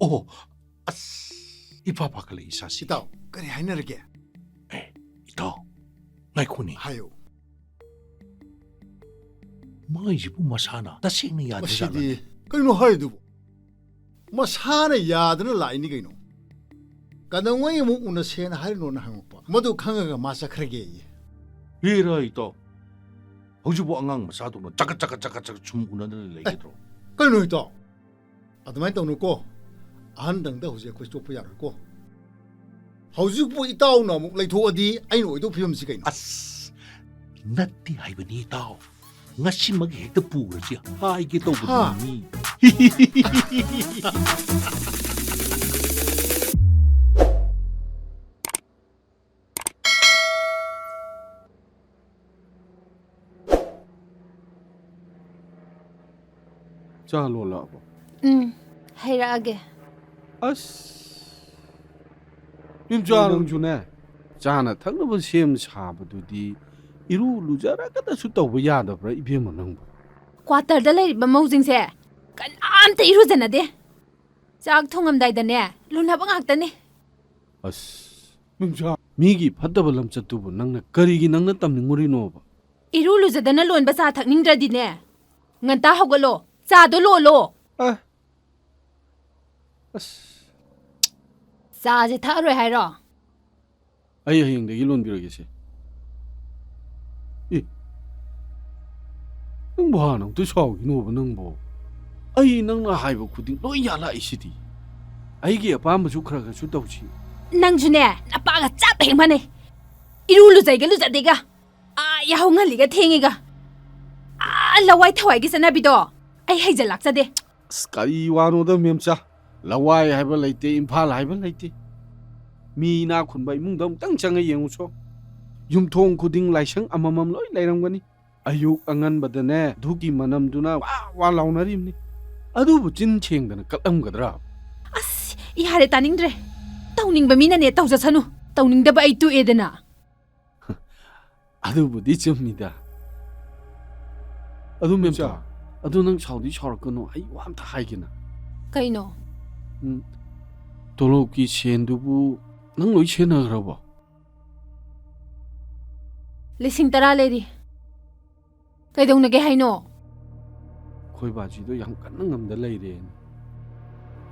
ꯑꯣ, ꯑꯁ꯫ ꯏꯐꯥ ꯐꯥꯒꯠꯂꯦ ꯏꯁꯥꯁꯤ꯫ ꯏꯇꯥꯎ, ꯀꯔꯤ ꯍꯥꯏꯅꯔꯒꯦ? ꯑꯦ, ꯏꯇꯥꯎ, ꯉꯥꯏꯈꯣꯅꯦ꯫ ꯍꯥꯏꯌꯨ꯫ ꯃꯥꯏꯁꯤꯕꯨ ꯃꯁꯥꯅ ꯇꯁꯦꯡꯅ ꯌꯥꯗ꯭ꯔꯖꯥꯠꯂꯅꯦ? ꯃꯁꯤꯗꯤ ꯀꯩꯅꯣ ꯍꯥꯏꯗꯨꯕꯨ? ꯃꯁꯥꯅ ꯌꯥꯗꯅ ꯂꯥꯛꯏꯅꯤ ꯀꯩꯅꯣ꯫ ꯀꯩꯗꯧꯉꯩ ꯑꯃꯨꯛ ꯎꯅꯁꯦꯅ ꯍꯥꯏꯔꯤꯅꯣꯅ ꯍꯪꯉꯛꯄ꯫ ꯃꯗꯨ ꯈꯪꯉꯒ ꯃꯥ ꯆꯠꯈ꯭ꯔꯒꯦꯌꯦ꯫ ꯍꯦꯔꯥ ꯏꯇꯥꯎ, ꯍꯧꯖꯤꯛꯄꯨ ꯑꯉꯥꯡ ꯃꯆꯥꯗꯧꯅ ꯆꯀꯠ ꯆꯀꯠ ꯆꯀꯠ ꯆꯀꯠ ꯁꯨꯝ ꯎꯅꯗꯅ ꯂꯩꯒꯗ꯭ꯔꯣ? ꯀꯩꯅꯣ ꯏꯇꯥꯎ? ꯑꯗꯨꯃꯥꯏꯅ ꯇꯧꯅꯨꯀꯣ꯫ ꯑꯍꯟꯗꯪꯗ ꯍꯧꯖꯤꯛ ꯑꯩꯈꯣꯏ ꯆꯣꯞꯄ ꯌꯥꯔꯣꯏꯀꯣ꯫ ꯍꯧꯖꯤꯛꯄꯨ ꯏꯇꯥꯎꯅ ꯑꯃꯨꯛ ꯂꯩꯊꯣꯛꯑꯗꯤ ꯑꯩꯅ ꯑꯣꯏꯗꯧ ꯐꯤꯕꯝꯁꯤ ꯀꯩꯅꯣ? ꯑꯁ, ꯅꯠꯇꯦ ꯍꯥꯏꯕꯅꯤ ꯏꯇꯥꯎ꯫ ꯉꯁꯤꯃꯛ ꯍꯦꯛꯇ ꯄꯨꯈ꯭ꯔꯁꯤ ꯍꯥꯏꯒꯦ ꯇꯧꯕꯅꯤ꯫ ꯍꯥ? ꯆꯥ ꯂꯣꯜꯂꯛꯑꯕꯣ? ꯎꯝ, ꯍꯩꯔꯛꯑꯒꯦ꯫ ꯑꯁ, ꯏꯝꯆꯥ ꯅꯪꯁꯨꯅꯦ, ꯆꯥꯅ ꯊꯛꯅꯕ ꯁꯦꯝ ꯁꯥꯕꯗꯨꯗꯤ ꯏꯔꯨ ꯂꯨꯖꯔꯒꯗꯁꯨ ꯇꯧꯕ ꯌꯥꯗꯕ꯭ꯔꯥ ꯏꯕꯦꯝꯃ ꯅꯪꯕꯨ? ꯀ꯭ꯋꯥꯇꯔꯗ ꯂꯩꯔꯤꯕ ꯃꯧꯁꯤꯡꯁꯦ ꯀꯅꯥꯝꯇ ꯏꯔꯨꯖꯅꯗꯦ꯫ ꯆꯥꯛ ꯊꯣꯡꯉꯝꯗꯥꯏꯗꯅꯦ ꯂꯨꯅꯕ ꯉꯥꯛꯇꯅꯤ꯫ ꯑꯁ, ꯏꯝꯆꯥ, ꯃꯤꯒꯤ ꯐꯠꯇꯕ ꯂꯝꯆꯠꯇꯨꯕꯨ ꯅꯪꯅ ꯀꯔꯤꯒꯤ ꯅꯪꯅ ꯇꯝꯅꯤꯡꯉꯨꯔꯤꯅꯣꯕ? ꯏꯔꯨ ꯂꯨꯖꯗꯅ ꯂꯣꯟꯕ ꯆꯥ ꯊꯛꯅꯤꯡꯗ꯭ꯔꯗꯤꯅꯦ, ꯉꯟꯇꯥ ꯍꯧꯒꯠꯂꯣ, ꯆꯥꯗꯣ ꯂꯣꯜꯂꯣ꯫ ꯑ, ꯑꯁ꯫ ꯆꯥꯁꯦ ꯊꯛꯑꯔꯣꯏ ꯍꯥꯏꯔꯣ? ꯑꯩ ꯍꯌꯦꯡꯗꯒꯤ ꯂꯣꯟꯕꯤꯔꯒꯦꯁꯦ꯫ ꯑꯦ, ꯅꯪꯕꯨ ꯍꯥꯟꯅ ꯑꯃꯨꯛꯇ ꯁꯥꯎꯈꯤꯅꯣꯕ ꯅꯪꯕꯨ꯫ ꯑꯩ ꯅꯪꯅ ꯍꯥꯏꯕ ꯈꯨꯗꯤꯡ ꯂꯣꯏ ꯌꯥꯜꯂꯛꯏꯁꯤꯗꯤ꯫ ꯑꯩꯒꯤ ꯑꯄꯥꯝꯕꯁꯨ ꯈꯔ ꯈꯔꯁꯨ ꯇꯧꯁꯤ꯫ ꯅꯪꯁꯨꯅꯦ, ꯅꯄꯥꯒ ꯆꯞ ꯍꯦꯛ ꯃꯥꯟꯅꯩ꯫ ꯏꯔꯨ ꯂꯨꯖꯩꯒ ꯂꯨꯖꯗꯦꯒ, ꯑꯥ, ꯌꯥꯍꯧ ꯉꯜꯂꯤꯒ ꯊꯦꯡꯉꯤꯒ, ꯑꯥ, ꯂꯋꯥꯏ ꯊꯋꯥꯏꯒꯤ ꯆꯠꯅꯕꯤꯗꯣ ꯑꯩ ꯍꯩꯖꯜꯂꯛꯆꯗꯦ꯫ ꯑꯁ, ꯀꯔꯤ ꯋꯥꯅꯣꯗ ꯃꯦꯝꯆꯥ? ꯂꯋꯥꯏ ꯍꯥꯏꯕ ꯂꯩꯇꯦ, ꯏꯝꯐꯥꯜ ꯍꯥꯏꯕ ꯂꯩꯇꯦ꯫ ꯃꯤ ꯏꯅꯥꯛ ꯈꯨꯟꯕ ꯏꯃꯨꯡꯗ ꯑꯃꯨꯛꯇꯪ ꯆꯪꯉ ꯌꯦꯡꯉꯨꯁꯣ꯫ ꯌꯨꯝꯊꯣꯡ ꯈꯨꯗꯤꯡ ꯂꯥꯏꯁꯪ ꯑꯃꯃꯝ ꯂꯣꯏ ꯂꯩꯔꯝꯒꯅꯤ꯫ ꯑꯌꯨꯛ ꯑꯉꯟꯕꯗꯅꯦ ꯙꯨꯛꯀꯤ ꯃꯅꯝꯗꯨꯅ ꯋꯥ ꯋꯥ ꯂꯥꯎꯅꯔꯤꯕꯅꯤ꯫ ꯑꯗꯨꯕꯨ ꯆꯤꯟ ꯁꯦꯡꯗꯅ ꯀꯠꯂꯝꯒꯗ꯭ꯔꯥ? ꯑꯁ, ꯌꯥꯔꯦ, ꯇꯥꯅꯤꯡꯗ꯭ꯔꯦ꯫ ꯇꯧꯅꯤꯡꯕ ꯃꯤꯅꯅꯦ ꯇꯧꯖꯁꯅꯨ, ꯇꯧꯅꯤꯡꯗꯕ ꯑꯩ ꯇꯣꯛꯑꯦꯗꯅ꯫ ꯑꯗꯨꯕꯨꯗꯤ ꯆꯨꯝꯃꯤꯗ꯫ ꯑꯗꯨ ꯃꯦꯝꯆꯥ, ꯏꯆꯥ꯫ ꯑꯗꯨ ꯅꯪ ꯁꯥꯎꯗꯤ ꯁꯥꯎꯔꯛꯀꯅꯨ, ꯑꯩ ꯋꯥ ꯑꯝꯇ ꯍꯥꯏꯒꯦꯅ꯫ ꯀꯩꯅꯣ? ꯎꯝ, ꯇꯣꯂꯣꯞꯀꯤ ꯁꯦꯟꯗꯨꯕꯨ ꯅꯪ ꯂꯣꯏ ꯁꯤꯖꯤꯟꯅꯈ꯭ꯔꯕꯣ? ꯂꯤꯁꯤꯡ ꯇꯔꯥ ꯂꯩꯔꯤ꯫ ꯀꯩꯗꯧꯅꯒꯦ ꯍꯥꯏꯅꯣ? ꯑꯩꯈꯣꯏ ꯕꯥꯖꯤꯗꯣ ꯌꯥꯝ ꯀꯟꯅ ꯉꯝꯗ ꯂꯩꯔꯦꯅ꯫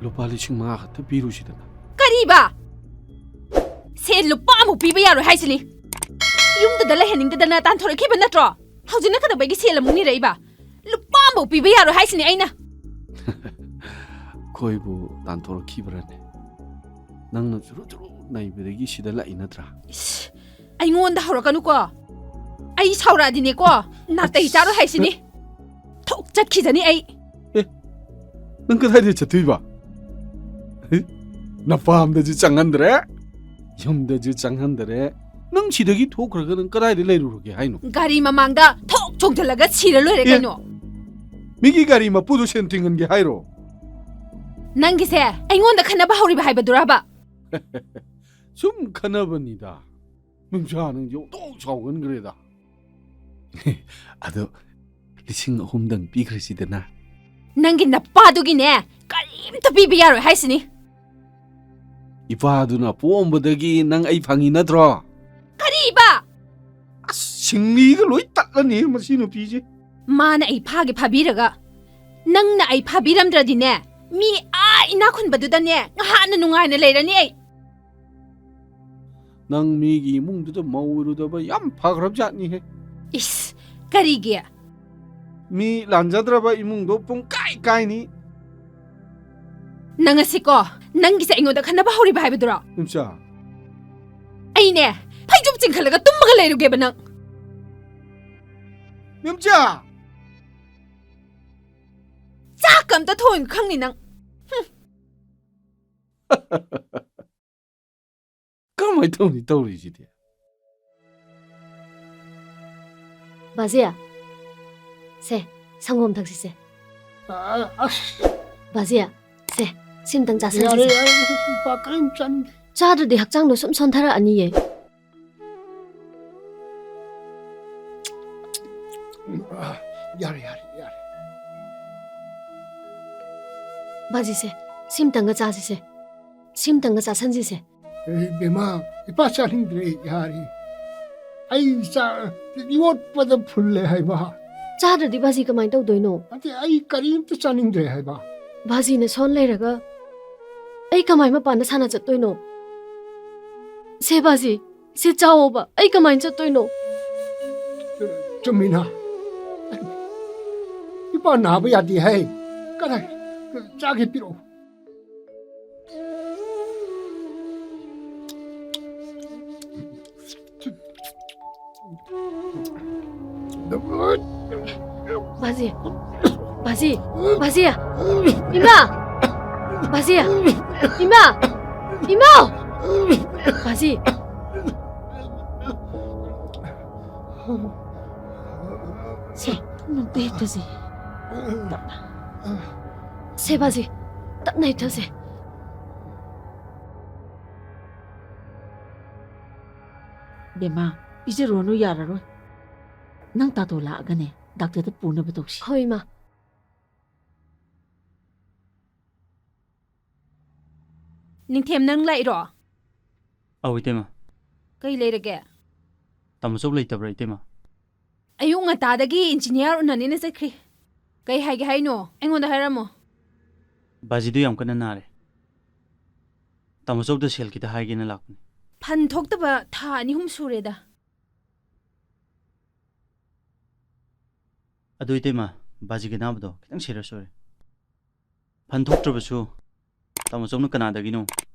ꯂꯨꯄꯥ ꯂꯤꯁꯤꯡ ꯃꯉꯥ ꯈꯛꯇ ꯄꯤꯔꯨꯁꯤꯗꯅ꯫ ꯀꯔꯤꯕ? ꯁꯦꯜ ꯂꯨꯄꯥ ꯑꯃꯨꯛ ꯄꯤꯕ ꯌꯥꯔꯣꯏ ꯍꯥꯏꯁꯤꯅꯤ꯫ ꯌꯨꯝꯗꯨꯗ ꯂꯩꯍꯟꯅꯤꯡꯗꯗꯅ ꯇꯥꯟꯊꯣꯔꯛꯈꯤꯕ ꯅꯠꯇ꯭ꯔꯣ? ꯍꯧꯖꯤꯛꯅ ꯀꯩꯗꯧꯕꯒꯤ ꯁꯦꯜ ꯑꯃꯨꯛ ꯅꯤꯔꯛꯏꯕ? ꯂꯨꯄꯥ ꯑꯃꯐꯥꯎ ꯄꯤꯕ ꯌꯥꯔꯣꯏ ꯍꯥꯏꯁꯤꯅꯤ ꯑꯩꯅ꯫ ꯑꯩꯈꯣꯏꯕꯨ ꯇꯥꯟꯊꯣꯔꯛꯈꯤꯕ꯭ꯔꯅꯦ? ꯅꯪꯅ ꯆꯨꯔꯨ ꯆꯨꯔꯨ ꯅꯩꯕꯗꯒꯤ ꯁꯤꯗ ꯂꯥꯛꯏ ꯅꯠꯇ꯭ꯔꯥ? ꯏꯁ, ꯑꯩꯉꯣꯟꯗ ꯍꯧꯔꯛꯀꯅꯨꯀꯣ꯫ ꯑꯩ ꯁꯥꯎꯔꯛꯑꯗꯤꯅꯦꯀꯣ, ꯅꯥꯇꯩ ꯆꯥꯔꯣꯏ ꯍꯥꯏꯁꯤꯅꯤ꯫ ꯊꯣꯛ ꯆꯠꯈꯤꯖꯅꯤ ꯑꯩ꯫ ꯑꯦ, ꯅꯪ ꯀꯗꯥꯏꯗ ꯆꯠꯇꯣꯏꯕ? ꯍꯦ? ꯅꯄꯥꯝꯗꯁꯨ ꯆꯪꯍꯟꯗ꯭ꯔꯦ, ꯌꯨꯝꯗꯁꯨ ꯆꯪꯍꯟꯗ꯭ꯔꯦ꯫ ꯅꯪ ꯁꯤꯗꯒꯤ ꯊꯣꯛꯈ꯭ꯔꯒ ꯅꯪ ꯀꯗꯥꯏꯗ ꯂꯩꯔꯨꯔꯒꯦ ꯍꯥꯏꯅꯣ? ꯒꯥꯔꯤ ꯃꯃꯥꯡꯗ ꯊꯣꯛ ꯆꯣꯡꯁꯤꯜꯂꯒ ꯁꯤꯔ ꯂꯣꯏꯔꯦ ꯑꯦ, ꯀꯩꯅꯣ꯫ ꯃꯤꯒꯤ ꯒꯥꯔꯤ ꯃꯄꯨꯗꯣ ꯁꯦꯟ ꯇꯤꯡꯍꯟꯒꯦ ꯍꯥꯏꯔꯣ? ꯅꯪꯒꯤꯁꯦ ꯑꯩꯉꯣꯟꯗ ꯈꯟꯅꯕ ꯍꯧꯔꯤꯕ ꯍꯥꯏꯕꯗꯨꯔꯕ? ꯁꯨꯝ ꯈꯟꯅꯕꯅꯤꯗ꯫ ꯃꯦꯝꯆꯥ, ꯅꯪꯁꯦ ꯑꯣꯟꯊꯣꯛ ꯁꯥꯎꯒꯟꯈ꯭ꯔꯦꯗ꯫ ꯑꯗꯣ ꯂꯤꯁꯤꯡ ꯑꯍꯨꯝꯗꯪ ꯄꯤꯈ꯭ꯔꯁꯤꯗꯅ꯫ ꯅꯪꯒꯤ ꯅꯄꯥꯗꯨꯒꯤꯅꯦ, ꯀꯔꯤꯝꯇ ꯄꯤꯕ ꯌꯥꯔꯣꯏ ꯍꯥꯏꯁꯤꯅꯤ꯫ ꯏꯄꯥꯗꯨꯅ ꯄꯣꯛꯑꯝꯕꯗꯒꯤ ꯅꯪ ꯑꯩ ꯐꯪꯉꯤ ꯅꯠꯇ꯭ꯔꯣ? ꯀꯔꯤ ꯏꯄꯥ? ꯑꯁ, ꯁꯤꯡꯂꯤꯒ ꯂꯣꯏ ꯇꯠꯂꯅꯤ ꯃꯁꯤ ꯅꯨꯄꯤꯁꯦ꯫ ꯃꯥꯅ ꯑꯩ ꯐꯥꯒꯦ ꯐꯥꯕꯤꯔꯒ, ꯅꯪꯅ ꯑꯩ ꯐꯥꯕꯤꯔꯝꯗ꯭ꯔꯗꯤꯅꯦ, ꯃꯤ ꯑꯥ ꯏꯅꯥꯛ ꯈꯨꯟꯕꯗꯨꯗꯅꯦ ꯉꯍꯥꯟꯅ ꯅꯨꯡꯉꯥꯏꯅ ꯂꯩꯔꯅꯤ ꯑꯩ꯫ ꯅꯪ ꯃꯤꯒꯤ ꯏꯃꯨꯡꯗꯨꯗ ꯃꯧ ꯑꯣꯏꯔꯨꯗꯕ ꯌꯥꯝ ꯐꯈ꯭ꯔꯕ ꯖꯥꯠꯅꯤꯍꯦ꯫ ꯏꯁ, ꯀꯔꯤꯒꯤ? ꯃꯤ ꯂꯥꯟꯖꯗ꯭ꯔꯕ ꯏꯃꯨꯡꯗꯣ ꯄꯨꯡ ꯀꯥꯏ ꯀꯥꯏꯅꯤ꯫ ꯅꯪ ꯑꯁꯤꯀꯣ, ꯅꯪꯒꯤꯁꯦ ꯑꯩꯉꯣꯟꯗ ꯈꯟꯅꯕ ꯍꯧꯔꯤꯕ ꯍꯥꯏꯕꯗꯨꯔꯣ? ꯏꯝꯆꯥ꯫ ꯑꯩꯅꯦ, ꯐꯩꯖꯨꯞ ꯆꯤꯡꯈꯠꯂꯒ ꯇꯨꯝꯃꯒ ꯂꯩꯔꯨꯒꯦꯕ ꯅꯪ꯫ ꯏꯝꯆꯥ! ꯆꯥꯛꯀ ꯑꯝꯇ ꯊꯣꯡ ꯈꯪꯅꯤ ꯅꯪ꯫ ꯍꯨꯝ꯫ ꯀꯃꯥꯏ ꯇꯧꯅꯤ ꯇꯧꯔꯤꯁꯤꯗꯤ? ꯕꯥꯖꯤ, ꯁꯦ, ꯁꯪꯒꯣꯝ ꯊꯛꯁꯤꯁꯦ꯫ ꯑ, ꯑꯁ꯫ ꯕꯥꯖꯤ, ꯁꯦ, ꯁꯤꯝꯇꯪ ꯆꯥꯁꯟꯁꯤꯁꯦ꯫ ꯌꯥꯔꯦ, ꯌꯥꯔꯦ, ꯂꯨꯄꯥ ꯀꯔꯤꯝ ꯆꯥꯅꯤꯡꯗꯦ꯫ ꯆꯥꯗ꯭ꯔꯗꯤ ꯍꯛꯆꯥꯡꯗꯣ ꯁꯨꯝ ꯁꯣꯟꯊꯔꯛꯑꯅꯤꯌꯦ꯫ ꯌꯥꯔꯦ, ꯌꯥꯔꯦ, ꯌꯥꯔꯦ꯫ ꯕꯥꯖꯤꯁꯦ, ꯁꯤꯝꯇꯪꯒ ꯆꯥꯁꯤꯁꯦ꯫ ꯁꯤꯝꯇꯪꯒ ꯆꯥꯁꯟꯁꯤꯁꯦ꯫ ꯑꯦ, ꯕꯦꯝꯃ, ꯏꯄꯥ ꯆꯥꯅꯤꯡꯗ꯭ꯔꯦ, ꯌꯥꯔꯦ꯫ ꯑꯩ ꯆꯥ-, ꯌꯣꯠꯄꯗ ꯐꯨꯜꯂꯦ ꯍꯥꯏꯕ꯫ ꯆꯥꯗ꯭ꯔꯗꯤ ꯕꯥꯖꯤ ꯀꯃꯥꯏꯅ ꯇꯧꯗꯣꯏꯅꯣ? ꯅꯠꯇꯦ, ꯑꯩ ꯀꯔꯤꯝꯇ ꯆꯥꯅꯤꯡꯗ꯭ꯔꯦ ꯍꯥꯏꯕ꯫ ꯕꯥꯖꯤꯅ ꯁꯣꯟ ꯂꯩꯔꯒ ꯑꯩ ꯀꯃꯥꯏ ꯃꯄꯥꯟꯗ ꯁꯥꯟꯅ ꯆꯠꯇꯣꯏꯅꯣ? ꯁꯦ ꯕꯥꯖꯤ, ꯁꯦ ꯆꯥꯎꯑꯣꯕ, ꯑꯩ ꯀꯃꯥꯏꯅ ꯆꯠꯇꯣꯏꯅꯣ? ꯆꯨꯝꯃꯤꯅ꯫ ꯏꯄꯥ ꯅꯥꯕ ꯌꯥꯗꯦ ꯍꯥꯏ꯫ ꯀꯗꯥꯏ? ꯆꯥꯒꯦ ꯄꯤꯔꯛꯑꯣ꯫ ꯕꯥꯖꯤ, ꯕꯥꯖꯤ, ꯕꯥꯖꯤ, ꯏꯃꯥ, ꯕꯥꯖꯤ, ꯏꯃꯥ, ꯏꯃꯥ, ꯕꯥꯖꯤ꯫ ꯁꯦ, ꯅꯨꯡꯇ ꯍꯤꯞꯊꯁꯦ꯫ ꯇꯞꯅ꯫ ꯁꯦ ꯕꯥꯖꯤ, ꯇꯞꯅ ꯍꯤꯞꯊꯁꯦ꯫ ꯕꯦꯝꯃ, ꯄꯤꯖꯔꯨꯔꯅꯨ, ꯌꯥꯔꯔꯣꯏ꯫ ꯅꯪ ꯇꯥꯇꯣ ꯂꯥꯛꯑꯒꯅꯦ, ꯗꯥꯛꯇꯔꯗ ꯄꯨꯅꯕ ꯇꯧꯁꯤ꯫ ꯍꯣꯏ, ꯏꯃꯥ꯫ ꯅꯤꯡꯊꯦꯝ, ꯅꯪ ꯂꯥꯛꯏꯔꯣ? ꯑꯧ, ꯏꯇꯩꯃ꯫ ꯀꯩ ꯂꯩꯔꯒꯦ? ꯇꯥꯃꯣꯆꯧ ꯂꯩꯇꯕ꯭ꯔꯥ, ꯏꯇꯩꯃ? ꯑꯌꯨꯛ ꯉꯟꯇꯥꯗꯒꯤ ꯏꯟꯖꯤꯅꯤꯌꯥꯔ ꯎꯅꯅꯤꯅ ꯆꯠꯈ꯭ꯔꯤ꯫ ꯀꯩ ꯍꯥꯏꯒꯦ ꯍꯥꯏꯅꯣ? ꯑꯩꯉꯣꯟꯗ ꯍꯥꯏꯔꯝꯃꯣ꯫ ꯕꯥꯖꯤꯗꯨ ꯌꯥꯝ ꯀꯟꯅ ꯅꯥꯔꯦ꯫ ꯇꯥꯃꯣꯆꯧꯗ ꯁꯦꯜ ꯈꯤꯇ ꯍꯥꯏꯒꯦꯅ ꯂꯥꯛꯄꯅꯤ꯫ ꯐꯟ ꯊꯣꯛꯇꯕ ꯊꯥ ꯑꯅꯤ ꯑꯍꯨꯝ ꯁꯨꯔꯦꯗ꯫ ꯑꯗꯨ ꯏꯇꯩꯃ, ꯕꯥꯖꯤꯒꯤ ꯑꯅꯥꯕꯗꯣ ꯈꯤꯇꯪ ꯁꯤꯔꯤꯌꯁ ꯑꯣꯏꯔꯦ꯫ ꯐꯟ ꯊꯣꯛꯇ꯭ꯔꯕꯁꯨ ꯇꯥꯃꯣꯆꯧꯅ ꯀꯅꯥꯗꯒꯤꯅꯣ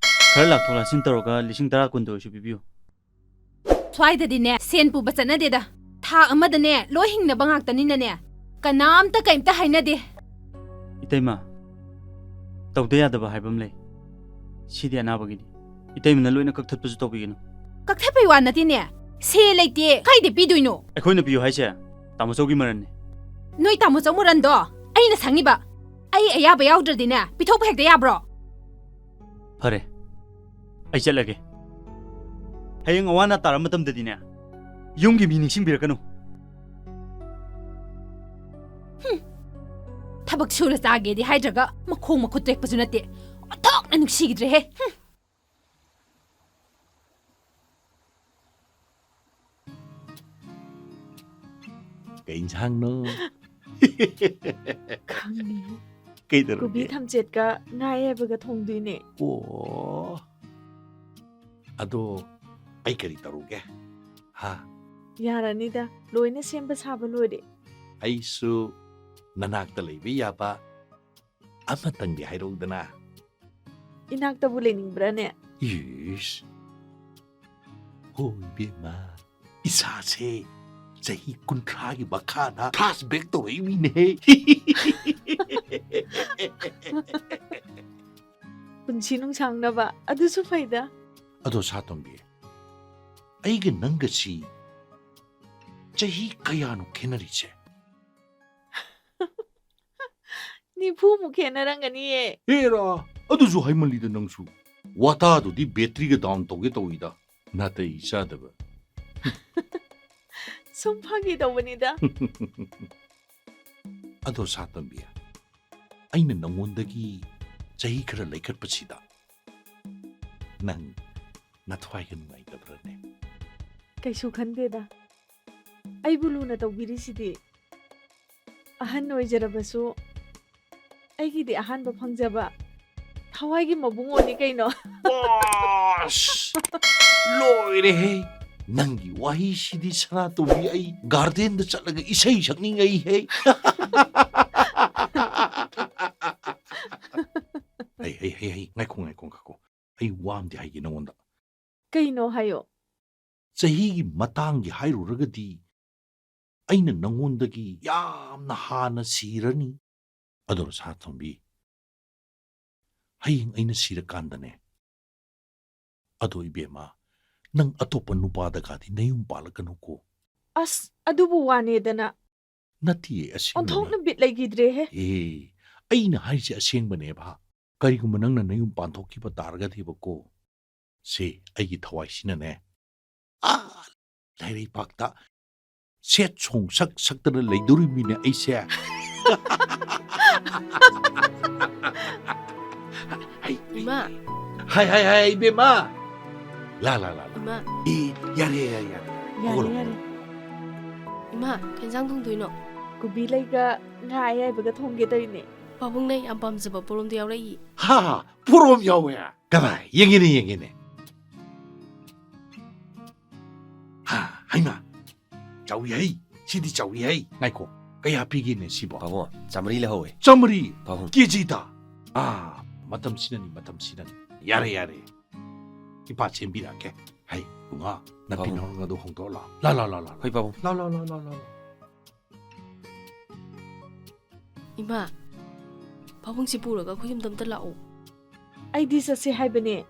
ꯈꯔ ꯂꯥꯛꯊꯣꯛ ꯂꯥꯛꯁꯤꯟ ꯇꯧꯔꯒ ꯂꯤꯁꯤꯡ ꯇꯔꯥ ꯀꯨꯟꯗ ꯑꯣꯏꯔꯁꯨ ꯄꯤꯕꯤꯌꯨ꯫ ꯁ꯭ꯋꯥꯏꯗꯗꯤꯅꯦ, ꯁꯦꯟ ꯄꯨꯕ ꯆꯠꯅꯗꯦꯗ꯫ ꯊꯥ ꯑꯃꯗꯅꯦ, ꯂꯣꯏ ꯍꯤꯡꯅꯕ ꯉꯥꯛꯇꯅꯤꯅꯅꯦ, ꯀꯅꯥꯝꯇ ꯀꯩꯝꯇ ꯍꯥꯏꯅꯗꯦ꯫ ꯏꯇꯩꯃ, ꯇꯧꯗ ꯌꯥꯗꯕ ꯍꯥꯏꯕ ꯑꯃ ꯂꯩ꯫ ꯁꯤꯗꯤ ꯑꯅꯥꯕꯒꯤꯅꯤ꯫ ꯏꯇꯩꯃꯅ ꯂꯣꯏꯅ ꯀꯛꯊꯠꯄꯁꯨ ꯇꯧꯕꯤꯒꯅꯨ꯫ ꯀꯛꯊꯠꯄꯩ ꯋꯥ ꯅꯠꯇꯦꯅꯦ꯫ ꯁꯦꯜ ꯂꯩꯇꯦ, ꯀꯥꯏꯗ ꯄꯤꯗꯣꯏꯅꯣ? ꯑꯩꯈꯣꯏꯅ ꯄꯤꯌꯨ ꯍꯥꯏꯁꯦ ꯇꯥꯃꯣꯆꯧꯒꯤ ꯃꯔꯟꯅꯤ꯫ ꯅꯣꯏ ꯇꯥꯃꯣꯆꯧ ꯃꯔꯟꯗꯣ ꯑꯩꯅ ꯁꯪꯉꯤꯕ꯫ ꯑꯩ ꯑꯌꯥꯕ ꯌꯥꯎꯗ꯭ꯔꯗꯤꯅꯦ, ꯄꯤꯊꯣꯛꯄ ꯍꯦꯛꯇ ꯌꯥꯕ꯭ꯔꯣ? ꯐꯔꯦ, ꯑꯩ ꯆꯠꯂꯒꯦ꯫ ꯍꯌꯦꯡ ꯑꯋꯥ ꯑꯅꯥ ꯇꯥꯔ ꯃꯇꯝꯗꯗꯤꯅꯦ, ꯌꯨꯝꯒꯤ ꯃꯤ ꯅꯤꯡꯁꯤꯡꯕꯤꯔꯛꯀꯅꯨ꯫ ꯍꯨꯝ꯫ ꯊꯕꯛ ꯁꯨꯔ ꯆꯥꯒꯦꯗꯤ ꯍꯥꯏꯗ꯭ꯔꯒ ꯃꯈꯣꯡ ꯃꯈꯨꯠ ꯇꯦꯛꯄꯁꯨ ꯅꯠꯇꯦ꯫ ꯑꯣꯟꯊꯣꯛꯅ ꯅꯨꯡꯁꯤꯈꯤꯗ꯭ꯔꯦꯍꯦ꯫ ꯍꯨꯝ꯫ ꯀꯩ ꯏꯟꯁꯥꯡꯅꯣ? ꯈꯪꯗꯦ꯫ ꯀꯩꯗꯧꯔꯒꯦ? ꯀꯣꯕꯤ ꯊꯝꯆꯦꯠꯀ ꯉꯥ ꯑꯌꯥꯏꯕꯒ ꯊꯣꯡꯗꯣꯏꯅꯦ꯫ ꯑꯣ꯫ ꯑꯗꯣ ꯑꯩ ꯀꯔꯤ ꯇꯧꯔꯨꯒꯦ? ꯍꯥ? ꯌꯥꯔꯅꯤꯗ, ꯂꯣꯏꯅ ꯁꯦꯝꯕ ꯁꯥꯕ ꯂꯣꯏꯔꯦ꯫ ꯑꯩꯁꯨ ꯅꯅꯥꯛꯇ ꯂꯩꯕ ꯌꯥꯕ ꯑꯃꯇꯪꯗꯤ ꯍꯥꯏꯔꯛꯎꯗꯅ꯫ ꯏꯅꯥꯛꯇꯕꯨ ꯂꯩꯅꯤꯡꯕ꯭ꯔꯥꯅꯦ? ꯏꯁ! ꯍꯣ, ꯏꯕꯦꯝꯃ, ꯏꯁꯥꯁꯦ ꯆꯍꯤ ꯀꯨꯟꯊ꯭ꯔꯥꯒꯤ ꯃꯈꯥꯗ flashback ꯇꯧꯔꯛꯏꯃꯤꯅꯦꯍꯦ꯫ ꯄꯨꯟꯁꯤ ꯅꯨꯡꯁꯥꯡꯅꯕ, ꯑꯗꯨꯁꯨ ꯐꯩꯗ꯫ ꯑꯗꯣ ꯁꯥꯇꯣꯝꯕꯤ, ꯑꯩꯒ ꯅꯪꯒꯁꯤ ꯆꯍꯤ ꯀꯌꯥꯅꯣ ꯈꯦꯠꯅꯔꯤꯁꯦ? ꯅꯤꯐꯨꯃꯨꯛ ꯈꯦꯠꯅꯔꯝꯒꯅꯤꯌꯦ꯫ ꯑꯦꯔꯥ, ꯑꯗꯨꯁꯨ ꯍꯥꯏꯃꯜꯂꯤꯗ ꯅꯪꯁꯨ꯫ ꯋꯥꯇꯥꯗꯨꯗꯤ batteryꯒ down ꯇꯧꯒꯦ ꯇꯧꯏꯗ, ꯅꯥꯇꯩ ꯆꯥꯗꯕ꯫ ꯁꯨꯝ ꯐꯥꯒꯤ ꯇꯧꯕꯅꯤꯗ꯫ ꯑꯗꯣ ꯁꯥꯇꯣꯝꯕꯤ, ꯑꯩꯅ ꯅꯉꯣꯟꯗꯒꯤ ꯆꯍꯤ ꯈꯔ ꯂꯩꯈꯠꯄꯁꯤꯗ ꯅꯪ ꯅꯊ꯭ꯋꯥꯏꯒ ꯅꯨꯡꯉꯥꯏꯇꯕ꯭ꯔꯅꯦ? ꯀꯩꯁꯨ ꯈꯟꯗꯦꯗ꯫ ꯑꯩꯕꯨ ꯂꯨꯅ ꯇꯧꯕꯤꯔꯤꯁꯤꯗꯤ꯫ ꯑꯍꯟ ꯑꯣꯏꯖꯔꯕꯁꯨ ꯑꯩꯒꯤꯗꯤ ꯑꯍꯥꯟꯕ ꯐꯪꯖꯕ ꯊꯋꯥꯏꯒꯤ ꯃꯕꯨꯡꯉꯣꯅꯤ ꯀꯩꯅꯣ꯫ ꯑꯁ! ꯂꯣꯏꯔꯦꯍꯦ! ꯅꯪꯒꯤ ꯋꯥꯍꯩꯁꯤꯗꯤ ꯁꯅꯥꯇꯣꯝꯕꯤ, ꯑꯩ ꯒꯥꯔꯗꯦꯟꯗ ꯆꯠꯂꯒ ꯏꯁꯩ ꯁꯛꯅꯤꯡꯉꯩꯍꯦ! ꯍꯩ, ꯍꯩ, ꯍꯩ, ꯍꯩ, ꯉꯥꯏꯈꯣ, ꯉꯥꯏꯈꯣ, ꯉꯥꯏꯈꯣ꯫ ꯑꯩ ꯋꯥ ꯑꯝꯗꯤ ꯍꯥꯏꯒꯦ ꯅꯉꯣꯟꯗ꯫ ꯀꯩꯅꯣ ꯍꯥꯏꯌꯣ꯫ ꯆꯍꯤꯒꯤ ꯃꯇꯥꯡꯒꯤ ꯍꯥꯏꯔꯨꯔꯒꯗꯤ, ꯑꯩꯅ ꯅꯉꯣꯟꯗꯒꯤ ꯌꯥꯝꯅ ꯍꯥꯟꯅ ꯁꯤꯔꯅꯤ꯫ ꯑꯗꯣ ꯁꯅꯥꯇꯣꯝꯕꯤ, ꯍꯌꯦꯡ ꯑꯩꯅ ꯁꯤꯔꯀꯥꯟꯗꯅꯦ, ꯑꯗꯣ ꯏꯕꯦꯝꯃ, ꯅꯪ ꯑꯇꯣꯞꯄ ꯅꯨꯄꯥꯗꯒꯗꯤ ꯅꯌꯨꯝ ꯄꯥꯜꯂꯛꯀꯅꯨꯀꯣ꯫ ꯑꯁ, ꯑꯗꯨꯕꯨ ꯋꯥꯅꯦꯗꯅ꯫ ꯅꯠꯇꯤꯌꯦ, ꯑꯁꯦꯡꯕꯅꯦ꯫ ꯑꯣꯟꯊꯣꯛꯅ ꯕꯤꯠ ꯂꯩꯈꯤꯗ꯭ꯔꯦꯍꯦ꯫ ꯑꯦ, ꯑꯩꯅ ꯍꯥꯏꯁꯦ ꯑꯁꯦꯡꯕꯅꯦꯕ꯫ ꯀꯔꯤꯒꯨꯝꯕ ꯅꯪꯅ ꯅꯌꯨꯝ ꯄꯥꯟꯊꯣꯛꯈꯤꯕ ꯇꯥꯔꯒꯗꯤꯕꯀꯣ, ꯁꯦ, ꯑꯩꯒꯤ ꯊꯋꯥꯏꯁꯤꯅꯅꯦ, ꯑꯥ, ꯂꯥꯏꯔꯩꯄꯥꯛꯇ ꯁꯦꯠ ꯁꯣꯡ ꯁꯛ ꯁꯛꯇꯅ ꯂꯩꯗꯣꯔꯤꯃꯤꯅꯦ ꯑꯩꯁꯦ꯫ ꯍꯩ, ꯏꯃꯥ꯫ ꯍꯥꯏ, ꯍꯥꯏ, ꯍꯥꯏ, ꯏꯕꯦꯝꯃ꯫ ꯂꯥ, ꯂꯥ, ꯂꯥ, ꯂꯥ꯫ ꯏꯃꯥ꯫ ꯑꯦ, ꯌꯥꯔꯦ, ꯌꯥꯔꯦ, ꯌꯥꯔꯦ꯫ ꯌꯥꯔꯦ, ꯍꯧꯒꯠꯂꯣ, ꯌꯥꯔꯦ꯫ ꯍꯧꯒꯠꯂꯣ꯫ ꯏꯃꯥ, ꯀꯩ ꯏꯟꯖꯥꯡ ꯊꯣꯡꯗꯣꯏꯅꯣ? ꯀꯣꯕꯤ ꯂꯩꯒ ꯉꯥ ꯑꯌꯥꯏꯕꯒ ꯊꯣꯡꯒꯦ ꯇꯧꯔꯤꯅꯦ꯫ ꯄꯥꯕꯨꯡꯅ ꯌꯥꯝ ꯄꯥꯝꯖꯕ ꯄꯣꯔꯣꯝꯗꯣ ꯌꯥꯎꯔꯛꯏ꯫ ꯍꯥ, ꯄꯣꯔꯣꯝ ꯌꯥꯎꯋꯦ? ꯀꯗꯥꯏ? ꯌꯦꯡꯒꯦꯅꯦ, ꯌꯦꯡꯒꯦꯅꯦ꯫ ꯍꯥ, ꯍꯩꯃꯥ! ꯆꯥꯎꯏ ꯍꯩ! ꯁꯤꯗꯤ ꯆꯥꯎꯏ ꯍꯩ! ꯉꯥꯏꯈꯣ, ꯀꯌꯥ ꯄꯤꯒꯦꯅꯦ ꯁꯤꯕꯣ? ꯄꯥꯕꯨꯡ, ꯆꯥꯃꯔꯤ ꯂꯧꯍꯧꯋꯦ꯫ ꯆꯥꯃꯔꯤ? ꯄꯥꯕꯨꯡ꯫ ꯀꯦꯖꯤꯗ? ꯑꯥ, ꯃꯇꯝꯁꯤꯅꯅꯤ, ꯃꯇꯝꯁꯤꯅꯅꯤ꯫ ꯌꯥꯔꯦ, ꯌꯥꯔꯦ꯫ ꯏꯄꯥ ꯁꯦꯝꯕꯤꯔꯛꯀꯦ꯫ ꯍꯩ, ꯕꯨꯡꯉꯣ, ꯅꯥꯄꯤ ꯄꯥꯕꯨꯡ꯫ ꯅꯥꯎꯔꯒꯗꯣ ꯍꯣꯡꯗꯣꯛꯑꯣ ꯂꯥꯎ꯫ ꯂꯥ, ꯂꯥ, ꯂꯥ, ꯂꯥ꯫ ꯍꯣꯏ, ꯄꯥꯕꯨꯡ꯫ ꯂꯥ, ꯂꯥ, ꯂꯥ, ꯂꯥ, ꯂꯥ꯫ ꯏꯃꯥ, ꯄꯥꯕꯨꯡꯁꯤ ꯄꯨꯔꯒ ꯑꯩꯈꯣꯏ ꯌꯨꯝꯗ ꯑꯝꯇ ꯂꯥꯛꯑꯣ꯫ ꯑꯩꯗꯤ ꯆꯠꯁꯦ ꯍꯥꯏꯕꯅꯦ꯫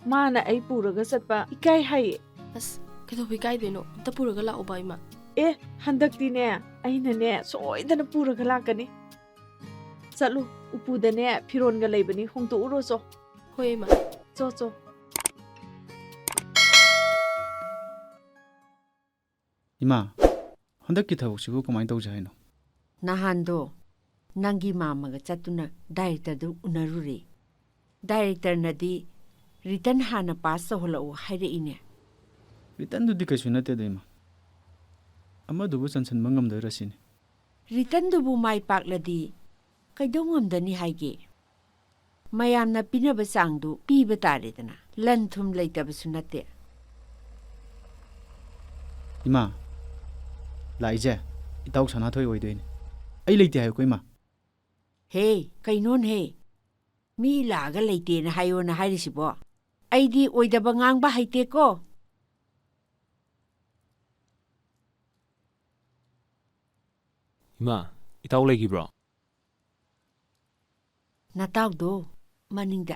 ꯃꯥꯅ ꯑꯩ ꯄꯨꯔꯒ ꯆꯠꯄ ꯏꯀꯥꯏ ꯍꯥꯏꯌꯦ꯫ ꯑꯁ, ꯀꯩꯗꯧꯕ ꯏꯀꯥꯏꯗꯣꯏꯅꯣ? ꯑꯝꯇ ꯄꯨꯔꯒ ꯂꯥꯛꯑꯣꯕ, ꯏꯃꯥ꯫ ꯑꯦ, ꯍꯟꯗꯛꯇꯤꯅꯦ, ꯑꯩꯅꯅꯦ, ꯁꯣꯏꯗꯅ ꯄꯨꯔꯒ ꯂꯥꯛꯀꯅꯤ꯫ ꯆꯠꯂꯨ, ꯎꯄꯨꯗꯅꯦ, ꯐꯤꯔꯣꯟꯒ ꯂꯩꯕꯅꯤ, ꯍꯣꯡꯗꯣꯛꯎꯔꯣ ꯆꯣ꯫ ꯍꯣꯏ, ꯏꯃꯥ꯫ ꯆꯣ, ꯆꯣ꯫ ꯏꯃꯥ, ꯍꯟꯗꯛꯀꯤ ꯊꯕꯛꯁꯤꯕꯨ ꯀꯃꯥꯏꯅ ꯇꯧꯁꯦ ꯍꯥꯏꯅꯣ? ꯅꯍꯥꯟꯗꯣ ꯅꯪꯒꯤ ꯃꯥꯝꯃꯒ ꯆꯠꯇꯨꯅ ꯗꯥꯏꯔꯦꯛꯇꯔꯗꯨ ꯎꯅꯔꯨꯔꯦ꯫ ꯗꯥꯏꯔꯦꯛꯇꯔꯅꯗꯤ ꯔꯤꯇꯟ ꯍꯥꯟꯅ ꯄꯥꯁ ꯇꯧꯍꯜꯂꯛꯎ ꯍꯥꯏꯔꯛꯏꯅꯦ꯫ ꯔꯤꯇꯟꯗꯨꯗꯤ ꯀꯩꯁꯨ ꯅꯠꯇꯦꯗ, ꯏꯃꯥ꯫ ꯑꯃꯗꯨꯕꯨ ꯆꯟꯁꯤꯟꯕ ꯉꯝꯗꯣꯏꯔ ꯁꯤꯅꯤ꯫ ꯔꯤꯇꯟꯗꯨꯕꯨ ꯃꯥꯏ ꯄꯥꯛꯂꯗꯤ ꯀꯩꯗꯧ ꯉꯝꯗꯅꯤ ꯍꯥꯏꯒꯦ? ꯃꯌꯥꯝꯅ ꯄꯤꯅꯕ ꯆꯥꯡꯗꯨ ꯄꯤꯕ ꯇꯥꯔꯦꯗꯅ꯫ ꯂꯟ ꯊꯨꯝ ꯂꯩꯇꯕꯁꯨ ꯅꯠꯇꯦ꯫ ꯏꯃꯥ, ꯂꯥꯛꯏꯁꯦ ꯏꯇꯥꯎ ꯁꯅꯥꯊꯣꯏ ꯑꯣꯏꯗꯣꯏꯅꯦ꯫ ꯑꯩ ꯂꯩꯇꯦ ꯍꯥꯏꯌꯨꯀꯣ, ꯏꯃꯥ꯫ ꯍꯦ, ꯀꯩꯅꯣꯅꯦꯍꯦ? ꯃꯤ ꯂꯥꯛꯑꯒ ꯂꯩꯇꯦꯅ ꯍꯥꯏꯌꯣꯅ ꯍꯥꯏꯔꯤꯁꯤꯕꯣ? ꯑꯩꯗꯤ ꯑꯣꯏꯗꯕ ꯉꯥꯡꯕ ꯍꯩꯇꯦꯀꯣ꯫ ꯏꯃꯥ, ꯏꯇꯥꯎ ꯂꯩꯈꯤꯕ꯭ꯔꯣ? ꯅꯇꯥꯎꯗꯣ ꯃꯅꯤꯡꯗ,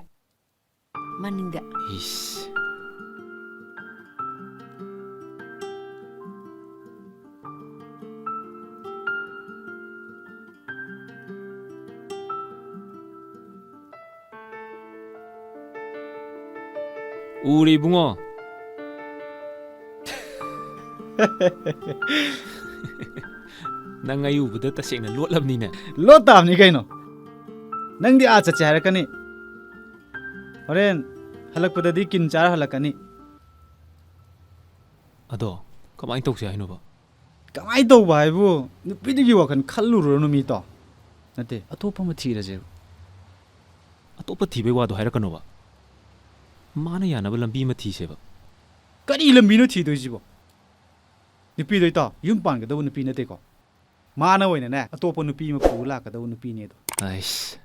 ꯃꯅꯤꯡꯗ꯫ ꯏꯁ꯫ ꯎꯔꯦ, ꯏꯕꯨꯡꯉꯣ꯫ ꯅꯪ ꯑꯩ ꯎꯕꯗ ꯇꯁꯦꯡꯅ ꯂꯣꯠꯂꯕꯅꯤꯅꯦ꯫ ꯂꯣꯠ ꯇꯥꯕꯅꯤ ꯀꯩꯅꯣ꯫ ꯅꯪꯗꯤ ꯑꯥ ꯆꯠꯁꯦ ꯍꯥꯏꯔꯛꯀꯅꯤ꯫ ꯍꯣꯔꯦꯟ ꯍꯜꯂꯛꯄꯗꯗꯤ ꯀꯤꯟ ꯆꯥꯔ ꯍꯜꯂꯛꯀꯅꯤ꯫ ꯑꯗꯣ ꯀꯃꯥꯏꯅ ꯇꯧꯁꯦ ꯍꯥꯏꯅꯣꯕ? ꯀꯃꯥꯏꯅ ꯇꯧꯕ ꯍꯥꯏꯕꯨ, ꯅꯨꯄꯤꯗꯨꯒꯤ ꯋꯥꯈꯜ ꯈꯜꯂꯨꯔꯅꯨ ꯃꯤꯇꯣ꯫ ꯅꯠꯇꯦ, ꯑꯇꯣꯞꯄ ꯑꯃ ꯊꯤꯔꯁꯦꯕ꯫ ꯑꯇꯣꯞꯄ ꯊꯤꯕꯩ ꯋꯥꯗꯣ ꯍꯥꯏꯔꯛꯀꯅꯣꯕ꯫ ꯃꯥꯅ ꯌꯥꯅꯕ ꯂꯝꯕꯤ ꯑꯃ ꯊꯤꯁꯦꯕ꯫ ꯀꯔꯤ ꯂꯝꯕꯤꯅꯣ ꯊꯤꯗꯣꯏꯁꯤꯕꯣ? ꯅꯨꯄꯤꯗꯣ ꯏꯇꯥꯎ, ꯌꯨꯝ ꯄꯥꯟꯒꯗꯧꯕ ꯅꯨꯄꯤ ꯅꯠꯇꯦꯀꯣ꯫ ꯃꯥꯅ ꯑꯣꯏꯅꯅꯦ, ꯑꯇꯣꯞꯄ ꯅꯨꯄꯤ ꯑꯃ ꯄꯨꯔ ꯂꯥꯛꯀꯗꯧꯕ ꯅꯨꯄꯤꯅꯦ ꯑꯗꯣ꯫ ꯑꯩꯁ꯫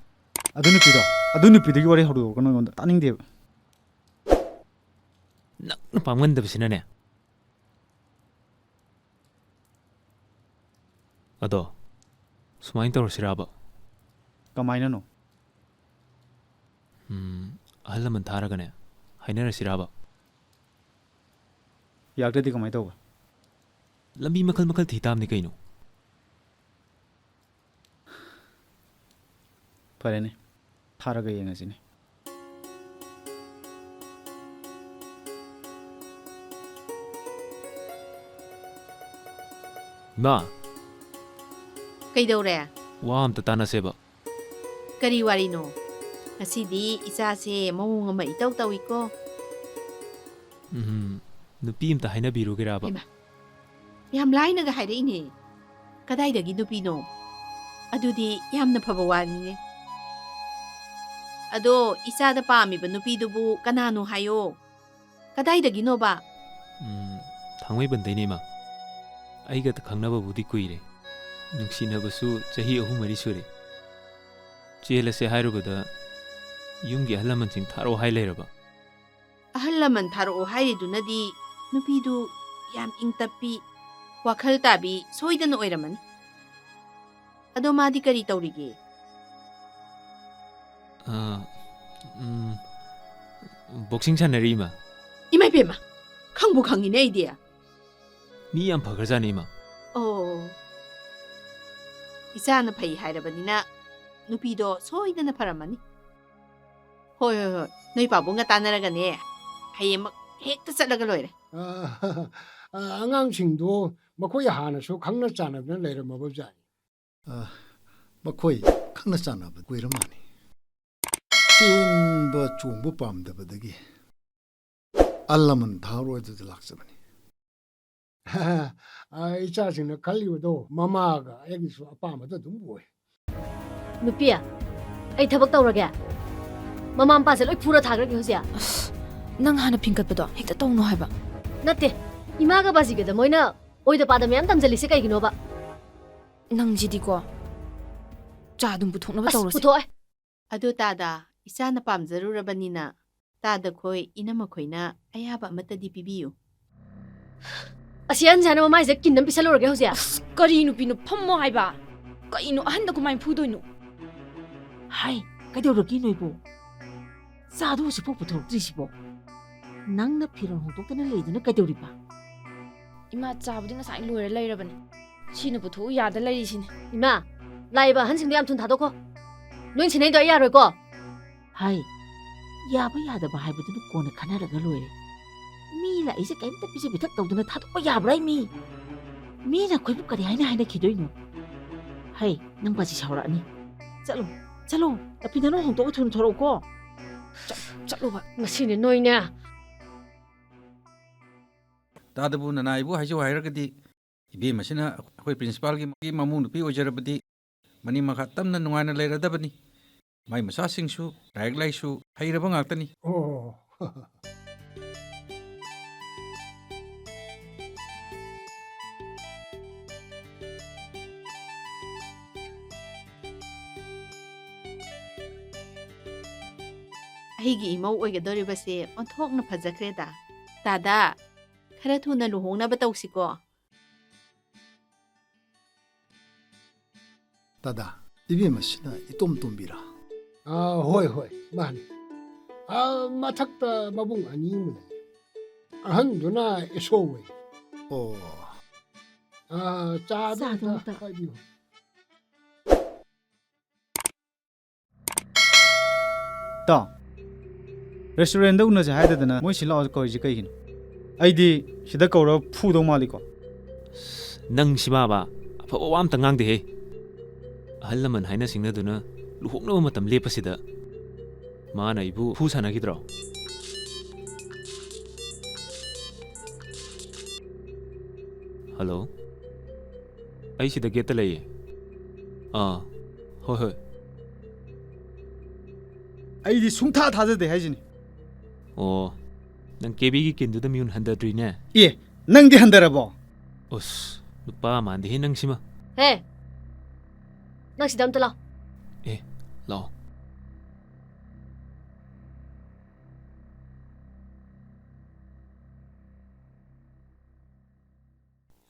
ꯑꯗꯨ ꯅꯨꯄꯤꯗꯣ, ꯑꯗꯨ ꯅꯨꯄꯤꯗꯨꯒꯤ ꯋꯥꯔꯤ ꯍꯧꯗꯣꯛꯀꯅꯨ ꯑꯩꯉꯣꯟꯗ, ꯇꯥꯅꯤꯡꯗꯦꯕ꯫ ꯅꯪꯅ ꯄꯥꯝꯒꯟꯗꯕꯁꯤꯅꯅꯦ꯫ ꯑꯗꯣ, ꯁꯨꯃꯥꯏꯅ ꯇꯧꯔꯁꯤꯔꯕ? ꯀꯃꯥꯏꯅꯅꯣ? ꯎꯝ, ꯑꯍꯜ ꯂꯃꯟ ꯊꯥꯔꯒꯅꯦ, ꯍꯥꯏꯅꯔꯁꯤꯔꯕ? ꯌꯥꯔꯛꯇ꯭ꯔꯗꯤ ꯀꯃꯥꯏꯅ ꯇꯧꯕ? ꯂꯝꯕꯤ ꯃꯈꯜ ꯃꯈꯜ ꯊꯤ ꯇꯥꯕꯅꯤ ꯀꯩꯅꯣ꯫ ꯐꯔꯦꯅꯦ, ꯊꯥꯔꯒ ꯌꯦꯡꯉꯁꯤꯅꯦ꯫ ꯏꯃꯥ! ꯀꯩꯗꯧꯔꯦ? ꯋꯥ ꯑꯝꯇ ꯇꯥꯟꯅꯁꯦꯕ꯫ ꯀꯔꯤ ꯋꯥꯔꯤꯅꯣ? ꯉꯁꯤꯗꯤ ꯏꯆꯥꯁꯦ ꯃꯑꯣꯡ ꯑꯃ ꯏꯇꯧ ꯇꯧꯏꯀꯣ꯫ ꯎꯝ, ꯅꯨꯄꯤ ꯑꯝꯇ ꯍꯥꯏꯅꯕꯤꯔꯨꯒꯦꯔꯕ? ꯍꯩꯃꯥ, ꯌꯥꯝ ꯂꯥꯏꯅꯒ ꯍꯥꯏꯔꯛꯏꯅꯦ꯫ ꯀꯗꯥꯏꯗꯒꯤ ꯅꯨꯄꯤꯅꯣ? ꯑꯗꯨꯗꯤ ꯌꯥꯝꯅ ꯐꯕ ꯋꯥꯅꯤꯅꯦ꯫ ꯑꯗꯣ ꯏꯆꯥꯗ ꯄꯥꯝꯃꯤꯕ ꯅꯨꯄꯤꯗꯨꯕꯨ ꯀꯅꯥꯅꯣ ꯍꯥꯏꯌꯣ꯫ ꯀꯗꯥꯏꯗꯒꯤꯅꯣꯕ? ꯎꯝ, ꯊꯥꯡꯃꯩꯕꯟꯗꯩꯅꯦ, ꯏꯃꯥ꯫ ꯑꯩꯒ ꯈꯪꯅꯕꯕꯨꯗꯤ ꯀꯨꯏꯔꯦ꯫ ꯅꯨꯡꯁꯤꯅꯕꯁꯨ ꯆꯍꯤ ꯑꯍꯨꯝ ꯃꯔꯤ ꯁꯨꯔꯦ꯫ ꯆꯦꯜꯂꯁꯦ ꯍꯥꯏꯔꯨꯕꯗ ꯌꯨꯝꯒꯤ ꯑꯍꯜ ꯂꯃꯟꯁꯤꯡ ꯊꯥꯔꯛꯑꯣ ꯍꯥꯏ ꯂꯩꯔꯕ? ꯑꯍꯜ ꯂꯃꯟ ꯊꯥꯔꯛꯑꯣ ꯍꯥꯏꯔꯤꯗꯨꯅꯗꯤ ꯅꯨꯄꯤꯗꯨ ꯌꯥꯝ ꯏꯪ ꯇꯞꯄꯤ, ꯋꯥꯈꯜ ꯇꯥꯕꯤ ꯁꯣꯏꯗꯅ ꯑꯣꯏꯔꯝꯃꯅꯤ꯫ ꯑꯗꯣ ꯃꯥꯗꯤ ꯀꯔꯤ ꯇꯧꯔꯤꯒꯦ? ꯑꯥ, ꯎꯝ, boxing ꯁꯥꯟꯅꯔꯤ, ꯏꯃꯥ꯫ ꯏꯃꯥ ꯏꯕꯦꯝꯃ, ꯈꯪꯕꯨ ꯈꯪꯉꯤꯅꯦ ꯑꯩꯗꯤ꯫ ꯃꯤ ꯌꯥꯝ ꯐꯈ꯭ꯔꯖꯥꯠꯅꯤ, ꯏꯃꯥ꯫ ꯑꯣ, ꯏꯆꯥꯅ ꯐꯩ ꯍꯥꯏꯔꯕꯅꯤꯅ ꯅꯨꯄꯤꯗꯣ ꯁꯣꯏꯗꯅ ꯐꯔꯝꯃꯅꯤ꯫ ꯍꯣꯏ, ꯍꯣꯏ, ꯍꯣꯏ, ꯅꯣꯏ ꯄꯥꯕꯨꯡꯒ ꯇꯥꯟꯅꯔꯒꯅꯦ, ꯍꯌꯦꯡꯃꯛ ꯍꯦꯛꯇ ꯆꯠꯂꯒ ꯂꯣꯏꯔꯦ꯫ ꯑ, ꯑ, ꯑꯉꯥꯡꯁꯤꯡꯗꯣ ꯃꯈꯣꯏ ꯍꯥꯟꯅꯁꯨ ꯈꯪꯅ ꯆꯥꯟꯅꯗꯨꯅ ꯂꯩꯔꯝꯃꯕ ꯖꯥꯠꯅꯤ꯫ ꯑ, ꯃꯈꯣꯏ ꯈꯪꯅ ꯆꯥꯟꯅꯕ ꯀꯨꯏꯔ ꯃꯥꯜꯂꯤ꯫ ꯆꯦꯟꯕ ꯆꯣꯡꯕ ꯄꯥꯝꯗꯕꯗꯒꯤ ꯑꯍꯜ ꯂꯃꯟ ꯊꯥꯔꯣꯏꯗꯨꯗ ꯂꯥꯛꯆꯕꯅꯤ꯫ ꯑ, ꯏꯆꯥꯁꯤꯡꯅ ꯈꯜꯂꯤꯕꯗꯣ ꯃꯃꯥꯒ ꯑꯩꯒꯤꯁꯨ ꯑꯄꯥꯝꯕꯗ ꯑꯗꯨꯝ ꯑꯣꯏ꯫ ꯅꯨꯄꯤ, ꯑꯩ ꯊꯕꯛ ꯇꯧꯔꯒꯦ꯫ ꯃꯃꯥ ꯃꯄꯥꯁꯦ ꯂꯣꯏ ꯐꯨꯔ ꯊꯥꯈ꯭ꯔꯒꯦ ꯍꯧꯖꯤꯛ꯫ ꯑꯁ, ꯅꯪ ꯍꯥꯟꯅ ꯐꯤꯡꯀꯠꯄꯗꯣ ꯍꯦꯛꯇ ꯇꯧꯅꯣ ꯍꯥꯏꯕ꯫ ꯅꯠꯇꯦ, ꯏꯃꯥꯒ ꯕꯥꯖꯤꯒꯗ ꯃꯣꯏꯅ ꯑꯣꯏꯗ ꯄꯥꯗ ꯃꯌꯥꯝ ꯇꯝꯖꯜꯂꯤꯁꯦ ꯀꯩꯒꯤꯅꯣꯕ? ꯅꯪꯁꯤꯗꯤꯀꯣ, ꯆꯥ ꯑꯗꯨꯝ ꯄꯨꯊꯣꯛꯅꯕ ꯑꯁ, ꯇꯧꯔꯁꯦ꯫ ꯄꯨꯊꯣꯛꯑꯣꯏ꯫ ꯑꯗꯨ ꯇꯥꯗ, ꯏꯆꯥꯅ ꯄꯥꯝꯖꯔꯨꯔꯕꯅꯤꯅ ꯇꯥꯗ ꯈꯣꯏ ꯏꯅꯝꯃ ꯈꯣꯏꯅ ꯑꯌꯥꯕ ꯑꯃꯠꯇꯗꯤ ꯄꯤꯕꯤꯌꯨ꯫ ꯑꯁꯤ ꯑꯍꯟꯁꯦ ꯍꯥꯏꯅ ꯃꯃꯥꯏꯁꯤꯗ ꯀꯤꯟ ꯑꯃ ꯄꯤꯁꯜꯂꯨꯔꯒꯦ ꯍꯧꯖꯤꯛ꯫ ꯑꯁ, ꯀꯔꯤ ꯅꯨꯄꯤꯅꯣ, ꯐꯝꯃꯣ ꯍꯥꯏꯕ? ꯀꯩꯅꯣ ꯑꯍꯟꯗ ꯀꯃꯥꯏꯅ ꯐꯨꯗꯣꯏꯅꯣ? ꯍꯥꯏ, ꯀꯩꯗꯧꯔꯒꯦ ꯅꯣꯏꯕꯣ? ꯆꯥꯗꯣ ꯍꯧꯖꯤꯛꯐꯥꯎ ꯄꯨꯊꯣꯔꯛꯇ꯭ꯔꯤꯁꯤꯕꯣ? ꯅꯪꯅ ꯐꯤꯔꯣꯜ ꯍꯣꯡꯗꯣꯛꯇꯅ ꯂꯩꯗꯨꯅ ꯀꯩꯗꯧꯔꯤꯕ? ꯏꯃꯥ, ꯆꯥꯕꯨꯗꯤ ꯉꯁꯥꯏ ꯂꯣꯏꯔ ꯂꯩꯔꯕꯅꯤ꯫ ꯁꯤꯅ ꯄꯨꯊꯣꯛꯎ ꯌꯥꯗ ꯂꯩꯔꯤꯁꯤꯅꯤ꯫ ꯏꯃꯥ, ꯂꯥꯛꯏꯕ ꯑꯍꯟꯁꯤꯡꯗꯣ ꯌꯥꯝ ꯊꯨꯅ ꯊꯥꯗꯣꯛꯈꯣ꯫ ꯅꯣꯏ ꯁꯤꯟꯅꯩꯗꯣ ꯑꯩ ꯌꯥꯔꯣꯏꯀꯣ꯫ ꯍꯥꯏ, ꯌꯥꯕ ꯌꯥꯗꯕ ꯍꯥꯏꯕꯗꯨꯅ ꯀꯣꯟꯅ ꯈꯟꯅꯔꯒ ꯂꯣꯏꯔꯦ꯫ ꯃꯤ ꯂꯥꯛꯏꯁꯦ ꯀꯩꯝꯇ ꯄꯤꯖ ꯄꯤꯊꯛ ꯇꯧꯗꯅ ꯊꯥꯗꯣꯛꯄ ꯌꯥꯕ꯭ꯔꯥ ꯃꯤ? ꯃꯤꯅ ꯑꯩꯈꯣꯏꯕꯨ ꯀꯔꯤ ꯍꯥꯏꯅ ꯍꯥꯏꯅꯈꯤꯗꯣꯏꯅꯣ? ꯍꯩ, ꯅꯪ ꯕꯥꯖꯤ ꯁꯥꯎꯔꯛꯑꯅꯤ꯫ ꯆꯠꯂꯣ, ꯆꯠꯂꯣ, ꯇꯥꯄꯤ, ꯅꯅꯨꯡ ꯍꯣꯡꯗꯣꯛꯑ ꯊꯨꯅ ꯊꯣꯔꯛꯎꯀꯣ꯫ ꯆꯠ-, ꯆꯠꯂꯣꯕ꯫ ꯉꯁꯤꯅꯦ ꯅꯣꯏꯅꯦ꯫ ꯇꯥꯗꯕꯨ ꯅꯅꯥꯏꯕꯨ ꯍꯥꯏꯖꯧ ꯍꯥꯏꯔꯒꯗꯤ ꯏꯕꯦꯝꯃꯁꯤꯅ ꯑꯩꯈꯣꯏ ꯄ꯭ꯔꯤꯟꯁꯤꯄꯥꯜꯒꯤ ꯃꯃꯧ ꯅꯨꯄꯤ ꯑꯣꯏꯖꯔꯕꯗꯤ ꯃꯅꯤꯡ ꯃꯈꯥ ꯇꯝꯅ ꯅꯨꯡꯉꯥꯏꯅ ꯂꯩꯔꯗꯕꯅꯤ꯫ ꯃꯥꯏ ꯃꯆꯥꯁꯤꯡꯁꯨ ꯂꯥꯏꯔꯤꯛ ꯂꯥꯏꯁꯨ ꯍꯩꯔꯕ ꯉꯥꯛꯇꯅꯤ꯫ ꯑꯣ꯫ ꯑꯩꯒꯤ ꯏꯃꯧ ꯑꯣꯏꯒꯗꯧꯔꯤꯕꯁꯦ ꯑꯣꯟꯊꯣꯛꯅ ꯐꯖꯈ꯭ꯔꯦꯗ꯫ ꯗꯥꯗꯥ, ꯈꯔ ꯊꯨꯅ ꯂꯨꯍꯣꯡꯅꯕ ꯇꯧꯁꯤꯀꯣ꯫ ꯗꯥꯗꯥ, ꯏꯕꯦꯝꯃꯁꯤꯅ ꯏꯇꯣꯝ ꯇꯣꯝꯕꯤꯔꯥ? ꯑꯥ, ꯍꯣꯏ, ꯍꯣꯏ, ꯃꯥꯅꯤ꯫ ꯑꯥ, ꯃꯊꯛꯇ ꯃꯕꯨꯡ ꯑꯅꯤ ꯑꯃ ꯂꯩ꯫ ꯑꯍꯟꯗꯨꯅ ꯑꯦꯁ ꯑꯣ ꯑꯣꯏ꯫ ꯑꯣ꯫ ꯑꯥ, ꯆꯥꯗꯣ ꯆꯥꯗꯣ ꯑꯝꯇ ꯑꯝꯇ꯫ ꯄꯥꯏꯕꯤꯌꯨ꯫ ꯇꯥꯎ, ꯔꯦꯁꯇꯨꯔꯦꯟꯗ ꯎꯅꯁꯦ ꯍꯥꯏꯗꯗꯅ ꯃꯣꯏ ꯁꯤ ꯂꯥꯛꯑꯣ ꯀꯧꯔꯤꯁꯦ ꯀꯩꯒꯤꯅꯣ? ꯑꯩꯗꯤ ꯁꯤꯗ ꯀꯧꯔ ꯐꯨꯗꯧ ꯃꯥꯜꯂꯤꯀꯣ꯫ ꯅꯪ ꯁꯤꯃꯥꯕ ꯑꯐꯕ ꯋꯥ ꯑꯝꯇ ꯉꯥꯡꯗꯦꯍꯦ꯫ ꯑꯍꯜ ꯂꯃꯟ ꯍꯥꯏꯅ ꯁꯤꯡꯅꯗꯨꯅ ꯂꯨꯍꯣꯡꯅꯕ ꯃꯇꯝ ꯂꯦꯞꯄꯁꯤꯗ ꯃꯥꯅ ꯑꯩꯕꯨ ꯐꯨ ꯁꯥꯟꯅꯈꯤꯗ꯭ꯔꯣ? ꯍꯜꯂꯣ? ꯑꯩ ꯁꯤꯗ ꯒꯦꯠꯇ ꯂꯩꯌꯦ꯫ ꯑꯥ, ꯍꯣꯏ, ꯍꯣꯏ꯫ ꯑꯩꯗꯤ ꯁꯨꯡꯊꯥ ꯊꯥꯖꯗꯦ ꯍꯥꯏꯁꯤꯅꯤ꯫ ꯑꯣ, ꯅꯪ ꯀꯦꯕꯤꯒꯤ ꯀꯤꯟꯗꯨꯗ ꯃꯤꯍꯨꯟ ꯍꯟꯗꯗ꯭ꯔꯤꯅꯦ? ꯑꯦ, ꯅꯪꯗꯤ ꯍꯟꯗꯔꯕꯣ? ꯎꯁ, ꯅꯨꯄꯥ ꯃꯥꯟꯗꯦꯍꯦ ꯅꯪꯁꯤꯃ꯫ ꯍꯦ, ꯅꯪ ꯁꯤꯗ ꯑꯝꯇ ꯂꯥꯎ꯫ ꯑꯦ, ꯂꯥꯛꯑꯣ꯫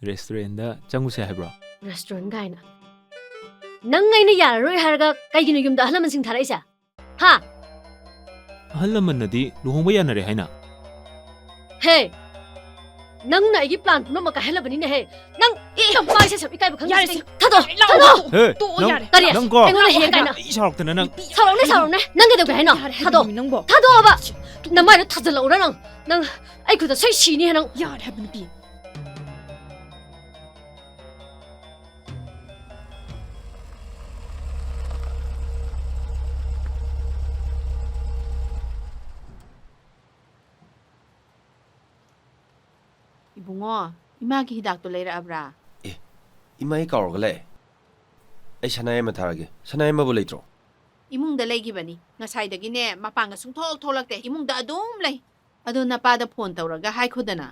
ꯔꯦꯁꯇꯨꯔꯦꯟꯗ ꯆꯪꯉꯨꯁꯦ ꯍꯥꯏꯕ꯭ꯔꯣ? ꯔꯦꯁꯇꯨꯔꯦꯟ ꯀꯥꯏꯅ꯫ ꯅꯪ ꯑꯩꯅ ꯌꯥꯔꯔꯣꯏ ꯍꯥꯏꯔꯒ ꯀꯩꯒꯤꯅꯣ ꯌꯨꯝꯗ ꯑꯍꯜ ꯂꯃꯟꯁꯤꯡ ꯊꯥꯔꯛꯏꯁꯦ? ꯍꯥ? ꯑꯍꯜ ꯂꯃꯟꯅꯗꯤ ꯂꯨꯍꯣꯡꯕ ꯌꯥꯅꯔꯦ ꯍꯥꯏꯅ꯫ ꯍꯦ! ꯅꯪꯅ ꯑꯩꯒꯤ ꯄ꯭ꯂꯥꯟ ꯄꯨꯝꯅꯃꯛ ꯀꯥꯏꯍꯜꯂꯕꯅꯤꯅꯦꯍꯦ꯫ ꯅꯪ ꯑꯦ! ꯌꯥꯝ ꯄꯥꯏ ꯁꯦ ꯁꯨꯝ ꯏꯀꯥꯏꯕ ꯈꯪꯗꯦ꯫ ꯌꯥꯔꯦꯁꯦ꯫ ꯊꯥꯗꯣꯛꯑꯣ! ꯂꯥꯛꯑꯣ! ꯊꯥꯗꯣꯛꯑꯣ! ꯍꯦ! ꯇꯣꯛꯑꯣ, ꯅꯪ, ꯌꯥꯔꯦ꯫ ꯀꯔꯤ? ꯅꯪ ꯀꯣ꯫ ꯑꯩꯉꯣꯟꯗ ꯍꯦꯛ ꯀꯥꯏꯅ꯫ ꯑꯩ ꯁꯥꯎꯔꯛꯇꯅ ꯅꯪ꯫ ꯁꯥꯎꯔꯛꯅꯦ, ꯁꯥꯎꯔꯛꯅꯦ꯫ ꯅꯪ ꯀꯩꯗꯧꯒꯦ ꯍꯥꯏꯅꯣ? ꯌꯥꯔꯦ, ꯊꯥꯗꯣꯛꯑꯣ! ꯍꯥꯏꯕꯅꯤ ꯅꯪꯕꯣ꯫ ꯊꯥꯗꯣꯛꯑꯣꯕ! ꯅꯃꯥꯏꯗꯣ ꯊꯥꯖꯤꯜꯂꯛꯎꯔ ꯅꯪ? ꯅꯪ ꯑꯩ ꯈꯨꯠꯇ ꯁꯣꯏ ꯁꯤꯅꯤ ꯅꯪ꯫ ꯌꯥꯔꯦ ꯍꯥꯏꯕ ꯅꯨꯄꯤ꯫ ꯕꯨꯡꯉꯣ, ꯏꯃꯥꯒꯤ ꯍꯤꯗꯥꯛꯇꯣ ꯂꯩꯔꯛꯑꯕ꯭ꯔꯥ? ꯑꯦ, ꯏꯃꯥ, ꯑꯩ ꯀꯥꯎꯔꯒ ꯂꯥꯛꯑꯦ꯫ ꯑꯩ ꯁꯅꯥ ꯑꯃ ꯊꯥꯔꯒꯦ꯫ ꯁꯅꯥ ꯑꯃꯕꯨ ꯂꯩꯇ꯭ꯔꯣ? ꯏꯃꯨꯡꯗ ꯂꯩꯈꯤꯕꯅꯤ꯫ ꯉꯁꯥꯏꯗꯒꯤꯅꯦ, ꯃꯄꯥꯟꯒ ꯁꯨꯡꯊꯣꯛ ꯊꯣꯛꯂꯛꯇꯦ꯫ ꯏꯃꯨꯡꯗ ꯑꯗꯨꯝ ꯂꯩ꯫ ꯑꯗꯣ ꯅꯄꯥꯗ ꯐꯣꯟ ꯇꯧꯔꯒ ꯍꯥꯏꯈꯣꯗꯅ꯫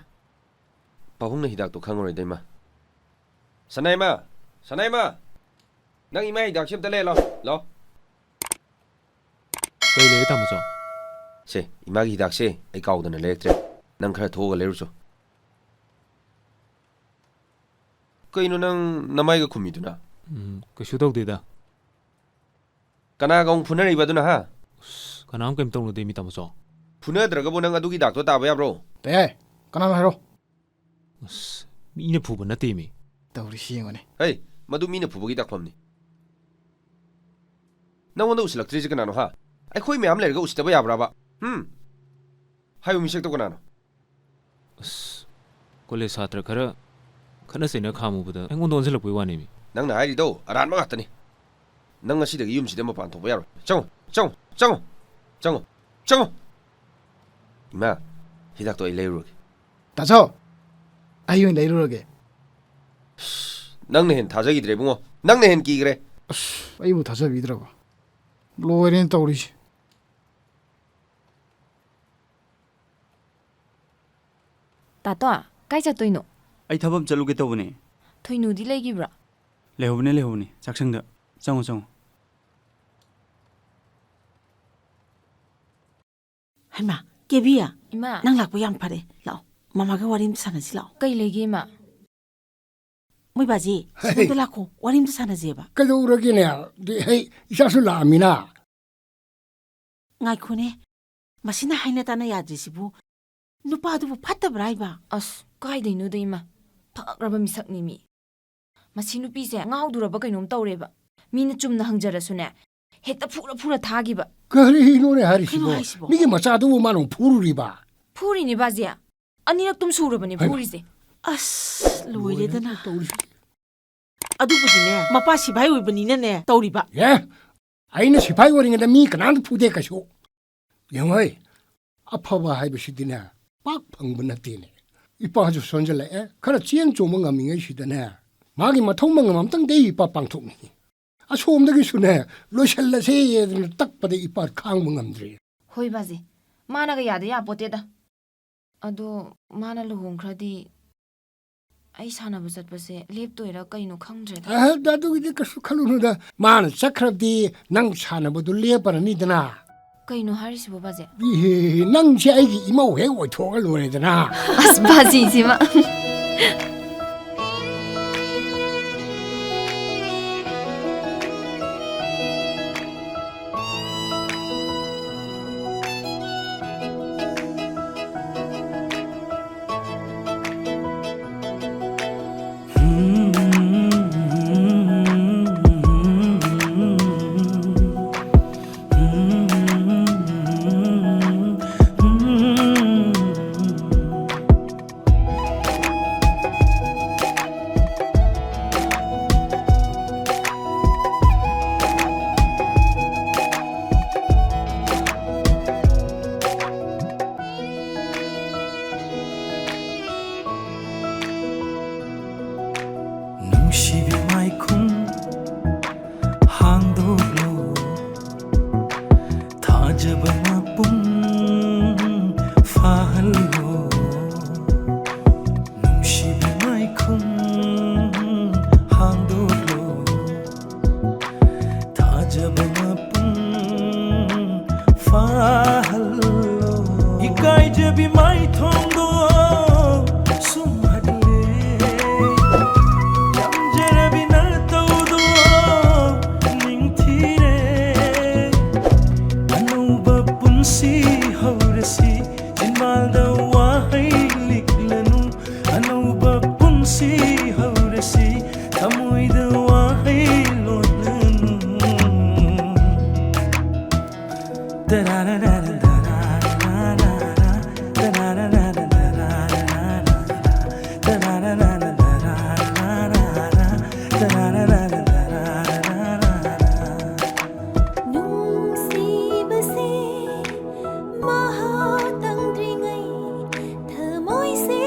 ꯄꯥꯕꯨꯡꯅ ꯍꯤꯗꯥꯛꯇꯣ ꯈꯪꯉꯔꯣꯏꯗ, ꯏꯃꯥ꯫ ꯁꯅꯥ ꯏꯃꯥ! ꯁꯅꯥ ꯏꯃꯥ! ꯅꯪ ꯏꯃꯥ ꯍꯤꯗꯥꯛꯁꯦ ꯑꯝꯇ ꯂꯩꯔ ꯂꯥꯎ꯫ ꯂꯥꯎ꯫ ꯀꯩ ꯂꯩꯔꯦ, ꯇꯥꯃꯣꯆꯧ? ꯁꯦ, ꯏꯃꯥꯒꯤ ꯍꯤꯗꯥꯛꯁꯦ ꯑꯩ ꯀꯥꯎꯗꯅ ꯂꯩꯔꯛꯇ꯭ꯔꯦ꯫ ꯅꯪ ꯈꯔ ꯊꯣꯛꯑꯒ ꯂꯩꯔꯨꯆꯣ꯫ ꯀꯩꯅꯣ ꯅꯪ ꯅꯃꯥꯏꯒ ꯈꯨꯝꯃꯤꯗꯨꯅ? ꯎꯝ, ꯀꯩꯁꯨ ꯇꯧꯗꯦꯗ꯫ ꯀꯅꯥꯒ ꯑꯃꯨꯛ ꯐꯨꯅꯔꯤꯕ ꯑꯗꯨꯅ, ꯍꯥ? ꯑꯁ, ꯀꯅꯥꯝ ꯀꯩꯝ ꯇꯧꯅꯗꯦ ꯃꯤ, ꯇꯥꯃꯣꯆꯧ꯫ ꯐꯨꯅꯗ꯭ꯔꯒꯕꯨ ꯅꯪ ꯑꯗꯨꯒꯤ ꯗꯥꯛꯇꯣ ꯇꯥꯕ ꯌꯥꯕ꯭ꯔꯣ? ꯇꯥꯏ꯫ ꯀꯅꯥꯅꯣ ꯍꯥꯏꯔꯣ? ꯑꯁ, ꯃꯤꯅ ꯐꯨꯕ ꯅꯠꯇꯦ ꯃꯤ꯫ ꯇꯧꯔꯤꯁꯤ ꯌꯦꯡꯉꯨꯅꯦ꯫ ꯍꯩ, ꯃꯗꯨ ꯃꯤꯅ ꯐꯨꯕꯒꯤ ꯗꯥꯛꯐꯝꯅꯤ꯫ ꯅꯪꯉꯣꯟꯗ ꯎꯁꯤꯜꯂꯛꯇ꯭ꯔꯤꯁꯦ ꯀꯅꯥꯅꯣ, ꯍꯥ? ꯑꯩꯈꯣꯏ ꯃꯌꯥꯝ ꯂꯩꯔꯒ ꯎꯁꯤꯠꯇꯕ ꯌꯥꯕ꯭ꯔꯥꯕ? ꯍꯨꯝ? ꯍꯥꯏꯌꯨ, ꯃꯤꯁꯛꯇꯣ ꯀꯅꯥꯅꯣ? ꯑꯁ, ꯀꯣꯂꯦꯖ ꯁꯥꯇ꯭ꯔ ꯈꯔ ꯈꯠꯅ ꯆꯩꯅ ꯈꯥꯝꯃꯨꯕꯗ ꯑꯩꯉꯣꯟꯗ ꯑꯣꯟꯁꯤꯜꯂꯛꯄꯩ ꯋꯥꯅꯦꯃꯤ꯫ ꯅꯪꯅ ꯍꯥꯏꯔꯤꯗꯣ ꯑꯔꯥꯟꯕ ꯉꯥꯛꯇꯅꯤ꯫ ꯅꯪ ꯉꯁꯤꯗꯒꯤ ꯌꯨꯝꯁꯤꯗ ꯃꯄꯥꯟ ꯊꯣꯛꯄ ꯌꯥꯔꯣꯏ꯫ ꯆꯪꯉꯣ, ꯆꯪꯉꯣ, ꯆꯪꯉꯣ, ꯆꯪꯉꯣ, ꯆꯪꯉꯣ꯫ ꯏꯃꯥ, ꯍꯤꯗꯥꯛꯇꯣ ꯑꯩ ꯂꯩꯔꯨꯔꯒꯦ꯫ ꯇꯥꯆꯧ, ꯑꯩ ꯑꯣꯏꯅ ꯂꯩꯔꯨꯔꯒꯦ꯫ ꯅꯪꯅ ꯍꯦꯟꯅ ꯊꯥꯖꯈꯤꯗ꯭ꯔꯦ ꯏꯕꯨꯡꯉꯣ, ꯅꯪꯅ ꯍꯦꯟꯅ ꯀꯤꯈ꯭ꯔꯦ꯫ ꯑꯁ, ꯑꯩꯕꯨ ꯊꯥꯖꯕꯤꯗ꯭ꯔꯕ? ꯂꯣꯏꯔꯦꯅꯦ ꯇꯧꯔꯤꯁꯦ꯫ ꯇꯥꯇꯣ, ꯀꯥꯏ ꯆꯠꯇꯣꯏꯅꯣ? ꯑꯩ ꯊꯕꯛ ꯑꯃ ꯆꯠꯂꯨꯒꯦ ꯇꯧꯕꯅꯦ꯫ ꯊꯣꯏꯅꯨꯗꯤ ꯂꯩꯈꯤꯕ꯭ꯔꯥ? ꯂꯩꯍꯧꯕꯅꯦ, ꯂꯩꯍꯧꯕꯅꯦ꯫ ꯆꯥꯛꯁꯪꯗ꯫ ꯆꯪꯉꯣ, ꯆꯪꯉꯣ꯫ ꯍꯩꯃꯥ, ꯀꯦꯕꯤ, ꯏꯃꯥ꯫ ꯅꯪ ꯂꯥꯛꯄ ꯌꯥꯝ ꯐꯔꯦ꯫ ꯂꯥꯛꯑꯣ, ꯃꯃꯥꯒ ꯋꯥꯔꯤ ꯑꯃ ꯁꯥꯟꯅꯁꯤ ꯂꯥꯛꯑꯣ꯫ ꯀꯩ ꯂꯩꯒꯦ, ꯏꯃꯥ? ꯃꯣꯏ ꯕꯥꯖꯤ, ꯍꯦ, ꯁꯤꯗ ꯑꯝꯇ ꯂꯥꯛꯈꯣ, ꯋꯥꯔꯤ ꯑꯝꯇ ꯁꯥꯟꯅꯁꯦꯕ꯫ ꯀꯩꯗꯧꯔꯒꯦꯅꯦ? ꯗꯤ, ꯍꯩ, ꯏꯆꯥꯁꯨ ꯂꯥꯛꯑꯃꯤꯅ꯫ ꯉꯥꯏꯈꯣꯅꯦ, ꯃꯁꯤꯅ ꯍꯥꯏꯅ ꯇꯥꯅ ꯌꯥꯗ꯭ꯔꯤꯁꯤꯕꯨ, ꯅꯨꯄꯥꯗꯨꯕꯨ ꯐꯠꯇꯕ꯭ꯔꯥ ꯍꯥꯏꯕ? ꯑꯁ, ꯀꯥꯏꯗꯩꯅꯣꯗ ꯏꯃꯥ, ꯐꯈ꯭ꯔꯕ ꯃꯤꯁꯛꯅꯤ ꯃꯤ꯫ ꯃꯁꯤ ꯅꯨꯄꯤꯁꯦ ꯉꯥꯎꯗꯨꯔꯕ ꯀꯩꯅꯣꯝ ꯇꯧꯔꯦꯕ꯫ ꯃꯤꯅ ꯆꯨꯝꯅ ꯍꯪꯖꯔꯁꯨꯅꯦ, ꯍꯦꯛꯇ ꯐꯨꯔ ꯐꯨꯔ ꯊꯥꯈꯤꯕ꯫ ꯀꯔꯤꯅꯣꯅꯦ ꯍꯥꯏꯔꯤꯁꯤꯕꯣ? ꯀꯩꯅꯣ ꯍꯥꯏꯁꯤꯕꯣ? ꯃꯤꯒꯤ ꯃꯆꯥꯗꯨꯕꯨ ꯃꯥꯅ ꯑꯃꯨꯛ ꯐꯨꯔꯨꯔꯤꯕ? ꯐꯨꯔꯤꯅꯦ ꯕꯥꯖꯤ, ꯑꯅꯤꯔꯛꯇꯨꯝ ꯁꯨꯔꯕꯅꯦ ꯍꯩꯃꯥ꯫ ꯐꯨꯔꯤꯁꯦ꯫ ꯑꯁ, ꯂꯣꯏꯔꯦꯗꯅ꯫ ꯂꯣꯏꯔꯦ ꯇꯧꯔꯤꯁꯦ꯫ ꯑꯗꯨꯕꯨꯗꯤꯅꯦ, ꯃꯄꯥ ꯁꯤꯐꯥꯏ ꯑꯣꯏꯕꯅꯤꯅꯅꯦ ꯇꯧꯔꯤꯕ꯫ ꯑꯦ, ꯑꯩꯅ ꯁꯤꯐꯥꯏ ꯑꯣꯏꯔꯤꯉꯩꯗ ꯃꯤ ꯀꯅꯥꯝꯇ ꯐꯨꯗꯦ ꯀꯩꯁꯨ꯫ ꯌꯦꯡꯉꯣꯍꯦ, ꯑꯐꯕ ꯍꯥꯏꯕꯁꯤꯗꯤꯅꯦ, ꯄꯥꯛ ꯐꯪꯕ ꯅꯠꯇꯦꯅꯦ꯫ ꯏꯄꯥꯁꯨ ꯁꯣꯟꯖꯜꯂꯛꯑꯦ, ꯈꯔ ꯆꯦꯟ ꯆꯣꯡꯕ ꯉꯝꯃꯤꯉꯩꯁꯤꯗꯅꯦ, ꯃꯥꯒꯤ ꯃꯊꯧ ꯃꯉꯝ ꯑꯝꯇꯪꯗꯤ ꯑꯩ ꯏꯄꯥ ꯄꯥꯡꯊꯣꯛꯅꯤꯡꯉꯤ꯫ ꯑꯁꯣꯝꯗꯒꯤꯁꯨꯅꯦ, ꯂꯣꯏꯁꯜꯂꯁꯦꯅ ꯇꯛꯄꯗ ꯏꯄꯥ ꯈꯥꯡꯕ ꯉꯝꯗ꯭ꯔꯦ꯫ ꯍꯣꯏ ꯕꯥꯖꯤ, ꯃꯥꯅꯒ ꯌꯥꯗ ꯌꯥꯄꯣꯠꯇꯦꯗ꯫ ꯑꯗꯣ ꯃꯥꯅ ꯂꯨꯍꯣꯡꯈ꯭ꯔꯗꯤ ꯑꯩ ꯁꯥꯟꯅꯕ ꯆꯠꯄꯁꯦ ꯂꯦꯞꯇꯣꯏꯔꯥ ꯀꯩꯅꯣ ꯈꯪꯗ꯭ꯔꯦꯗ꯫ ꯑꯍ, ꯑꯗꯨꯒꯤꯗꯤ ꯀꯩꯁꯨ ꯈꯜꯂꯨꯅꯨꯗ꯫ ꯃꯥꯅ ꯆꯠꯈ꯭ꯔꯕꯗꯤ ꯅꯪ ꯁꯥꯟꯅꯕꯗꯨ ꯂꯦꯞꯄꯔꯅꯤꯗꯅ꯫ ꯀꯩꯅꯣ ꯍꯥꯏꯔꯤꯁꯤꯕꯣ ꯕꯥꯖꯤ? ꯏꯍꯦ, ꯅꯪꯁꯦ ꯑꯩꯒꯤ ꯏꯃꯧ ꯍꯦꯛ ꯑꯣꯏꯊꯣꯛꯑꯒ ꯂꯣꯏꯔꯦꯗꯅ꯫ ꯑꯁ ꯕꯥꯖꯤꯁꯤꯃ꯫ ꯅꯨꯡꯁꯤꯕꯤ ꯃꯥꯏꯈꯨꯝ ꯍꯥꯡꯗꯣꯛꯂꯣ, ꯊꯥꯖꯕ ꯃꯄꯨꯡ ꯐꯥꯍꯜꯂꯣ꯫ ꯅꯨꯡꯁꯤꯕꯤ ꯃꯥꯏꯈꯨꯝ ꯍꯥꯡꯗꯣꯛꯂꯣ, ꯊꯥꯖꯕ ꯃꯄꯨꯡ ꯐꯥꯍꯜꯂꯣ꯫ ꯏꯀꯥꯏꯖꯕꯤ ꯃꯥꯏꯊꯣꯡꯗꯣ ꯁꯨꯝꯍꯠꯂꯦ, ꯌꯥꯝꯖꯔꯕꯤ ꯅꯇꯧꯗꯣ ꯅꯤꯡꯊꯤꯔꯦ꯫ ꯑꯅꯧꯕ ꯄꯨꯟꯁꯤ ꯍꯧꯔꯁꯤ, ꯆꯤꯟꯕꯥꯜꯗ ꯋꯥꯍꯩ ꯂꯤꯛꯂꯅꯨ꯫ ꯑꯅꯧꯕ ꯄꯨꯟꯁꯤ ꯍꯧꯔꯁꯤ, ꯊꯃꯣꯏꯗ ꯋꯥꯍꯩ ꯂꯣꯠꯂꯅꯨ꯫ ꯅꯨꯡꯁꯤꯕꯁꯦ ꯃꯍꯥꯎ ꯇꯪꯗ꯭ꯔꯤꯉꯩ ꯊꯃꯣꯏꯁꯦ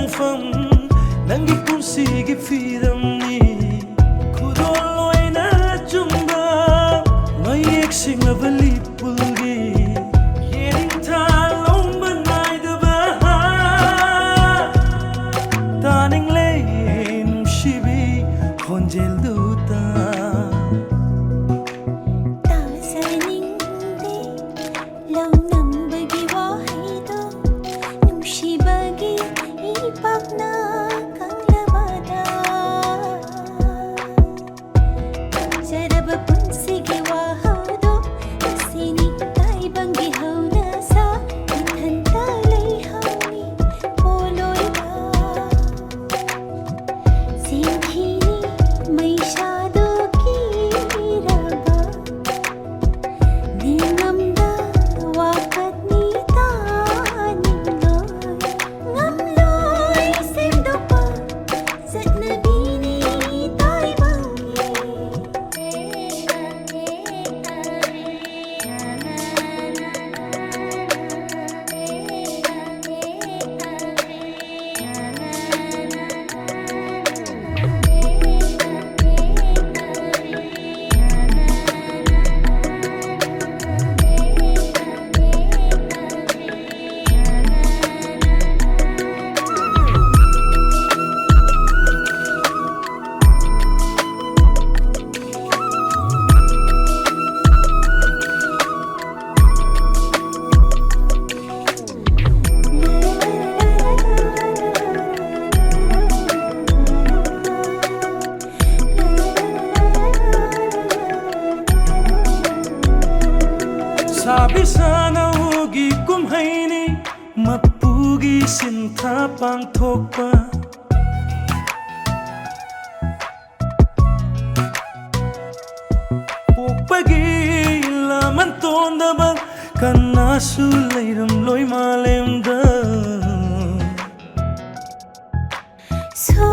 ꯃꯐꯝ ꯅꯪꯒꯤ ꯄꯨꯟꯁꯤꯒꯤ ꯐꯤꯔꯝꯅꯤ꯫ ꯈꯨꯗꯣꯜ ꯑꯣꯏꯅ ꯆꯨꯝꯕ ꯃꯌꯦꯛ ꯁꯦꯡꯂꯕ ꯂꯤꯄꯨꯜꯒꯤ ꯌꯦꯅꯤꯡꯊꯥ ꯂꯣꯝꯕ ꯅꯥꯏꯗꯕ ꯇꯥꯅꯤꯡꯂꯦ ꯅꯨꯡꯁꯤꯕꯤ ꯈꯣꯟꯖꯦꯜꯗꯨ ꯇꯥ꯫ ꯇꯥꯖꯅꯤꯡꯗꯦ ꯂꯧ ꯅꯝꯕꯒꯤ ꯋꯥꯍꯩꯗꯣ, ꯅꯨꯡꯁꯤꯕꯒꯤ ꯏꯄꯥꯛꯅ ꯀꯪꯂꯕꯗ꯫ ꯇꯝꯖꯔꯕ ꯄꯨꯟꯁꯤꯒꯤ ꯋꯥꯍꯧꯗꯣ, ꯑꯁꯤꯅꯤ ꯇꯥꯏꯕꯪꯒꯤ ꯍꯧꯅꯁꯥ, ꯏꯊꯟꯇ ꯂꯩꯍꯧꯅꯤ ꯄꯣꯂꯣꯏꯕ꯫ ꯆꯦꯟꯈꯤꯅꯤ ꯃꯩꯁꯥꯗꯣ ꯀꯤꯔꯕ, ꯅꯤꯡꯉꯝꯗ ꯋꯥꯀꯠꯅꯤ ꯇꯥꯅꯤꯡꯂꯣꯏ꯫ ꯉꯝꯂꯣꯏ ꯁꯦꯝꯗꯣꯛꯄ ꯆꯠꯅꯕꯤꯅꯤ ꯇꯥꯏꯕꯪꯒꯤ꯫ ꯁꯥꯕꯤ ꯁꯥꯅꯧꯒꯤ ꯀꯨꯝꯍꯩꯅꯤ ꯃꯄꯨꯒꯤ ꯁꯤꯟꯊꯥ ꯄꯥꯡꯊꯣꯛꯄ꯫ ꯄꯣꯛꯄꯒꯤ ꯂꯃꯟ ꯇꯣꯟꯗꯕ ꯀꯅꯥꯁꯨ ꯂꯩꯔꯝꯂꯣꯏ ꯃꯥꯂꯦꯝꯗ꯫ ꯁꯣ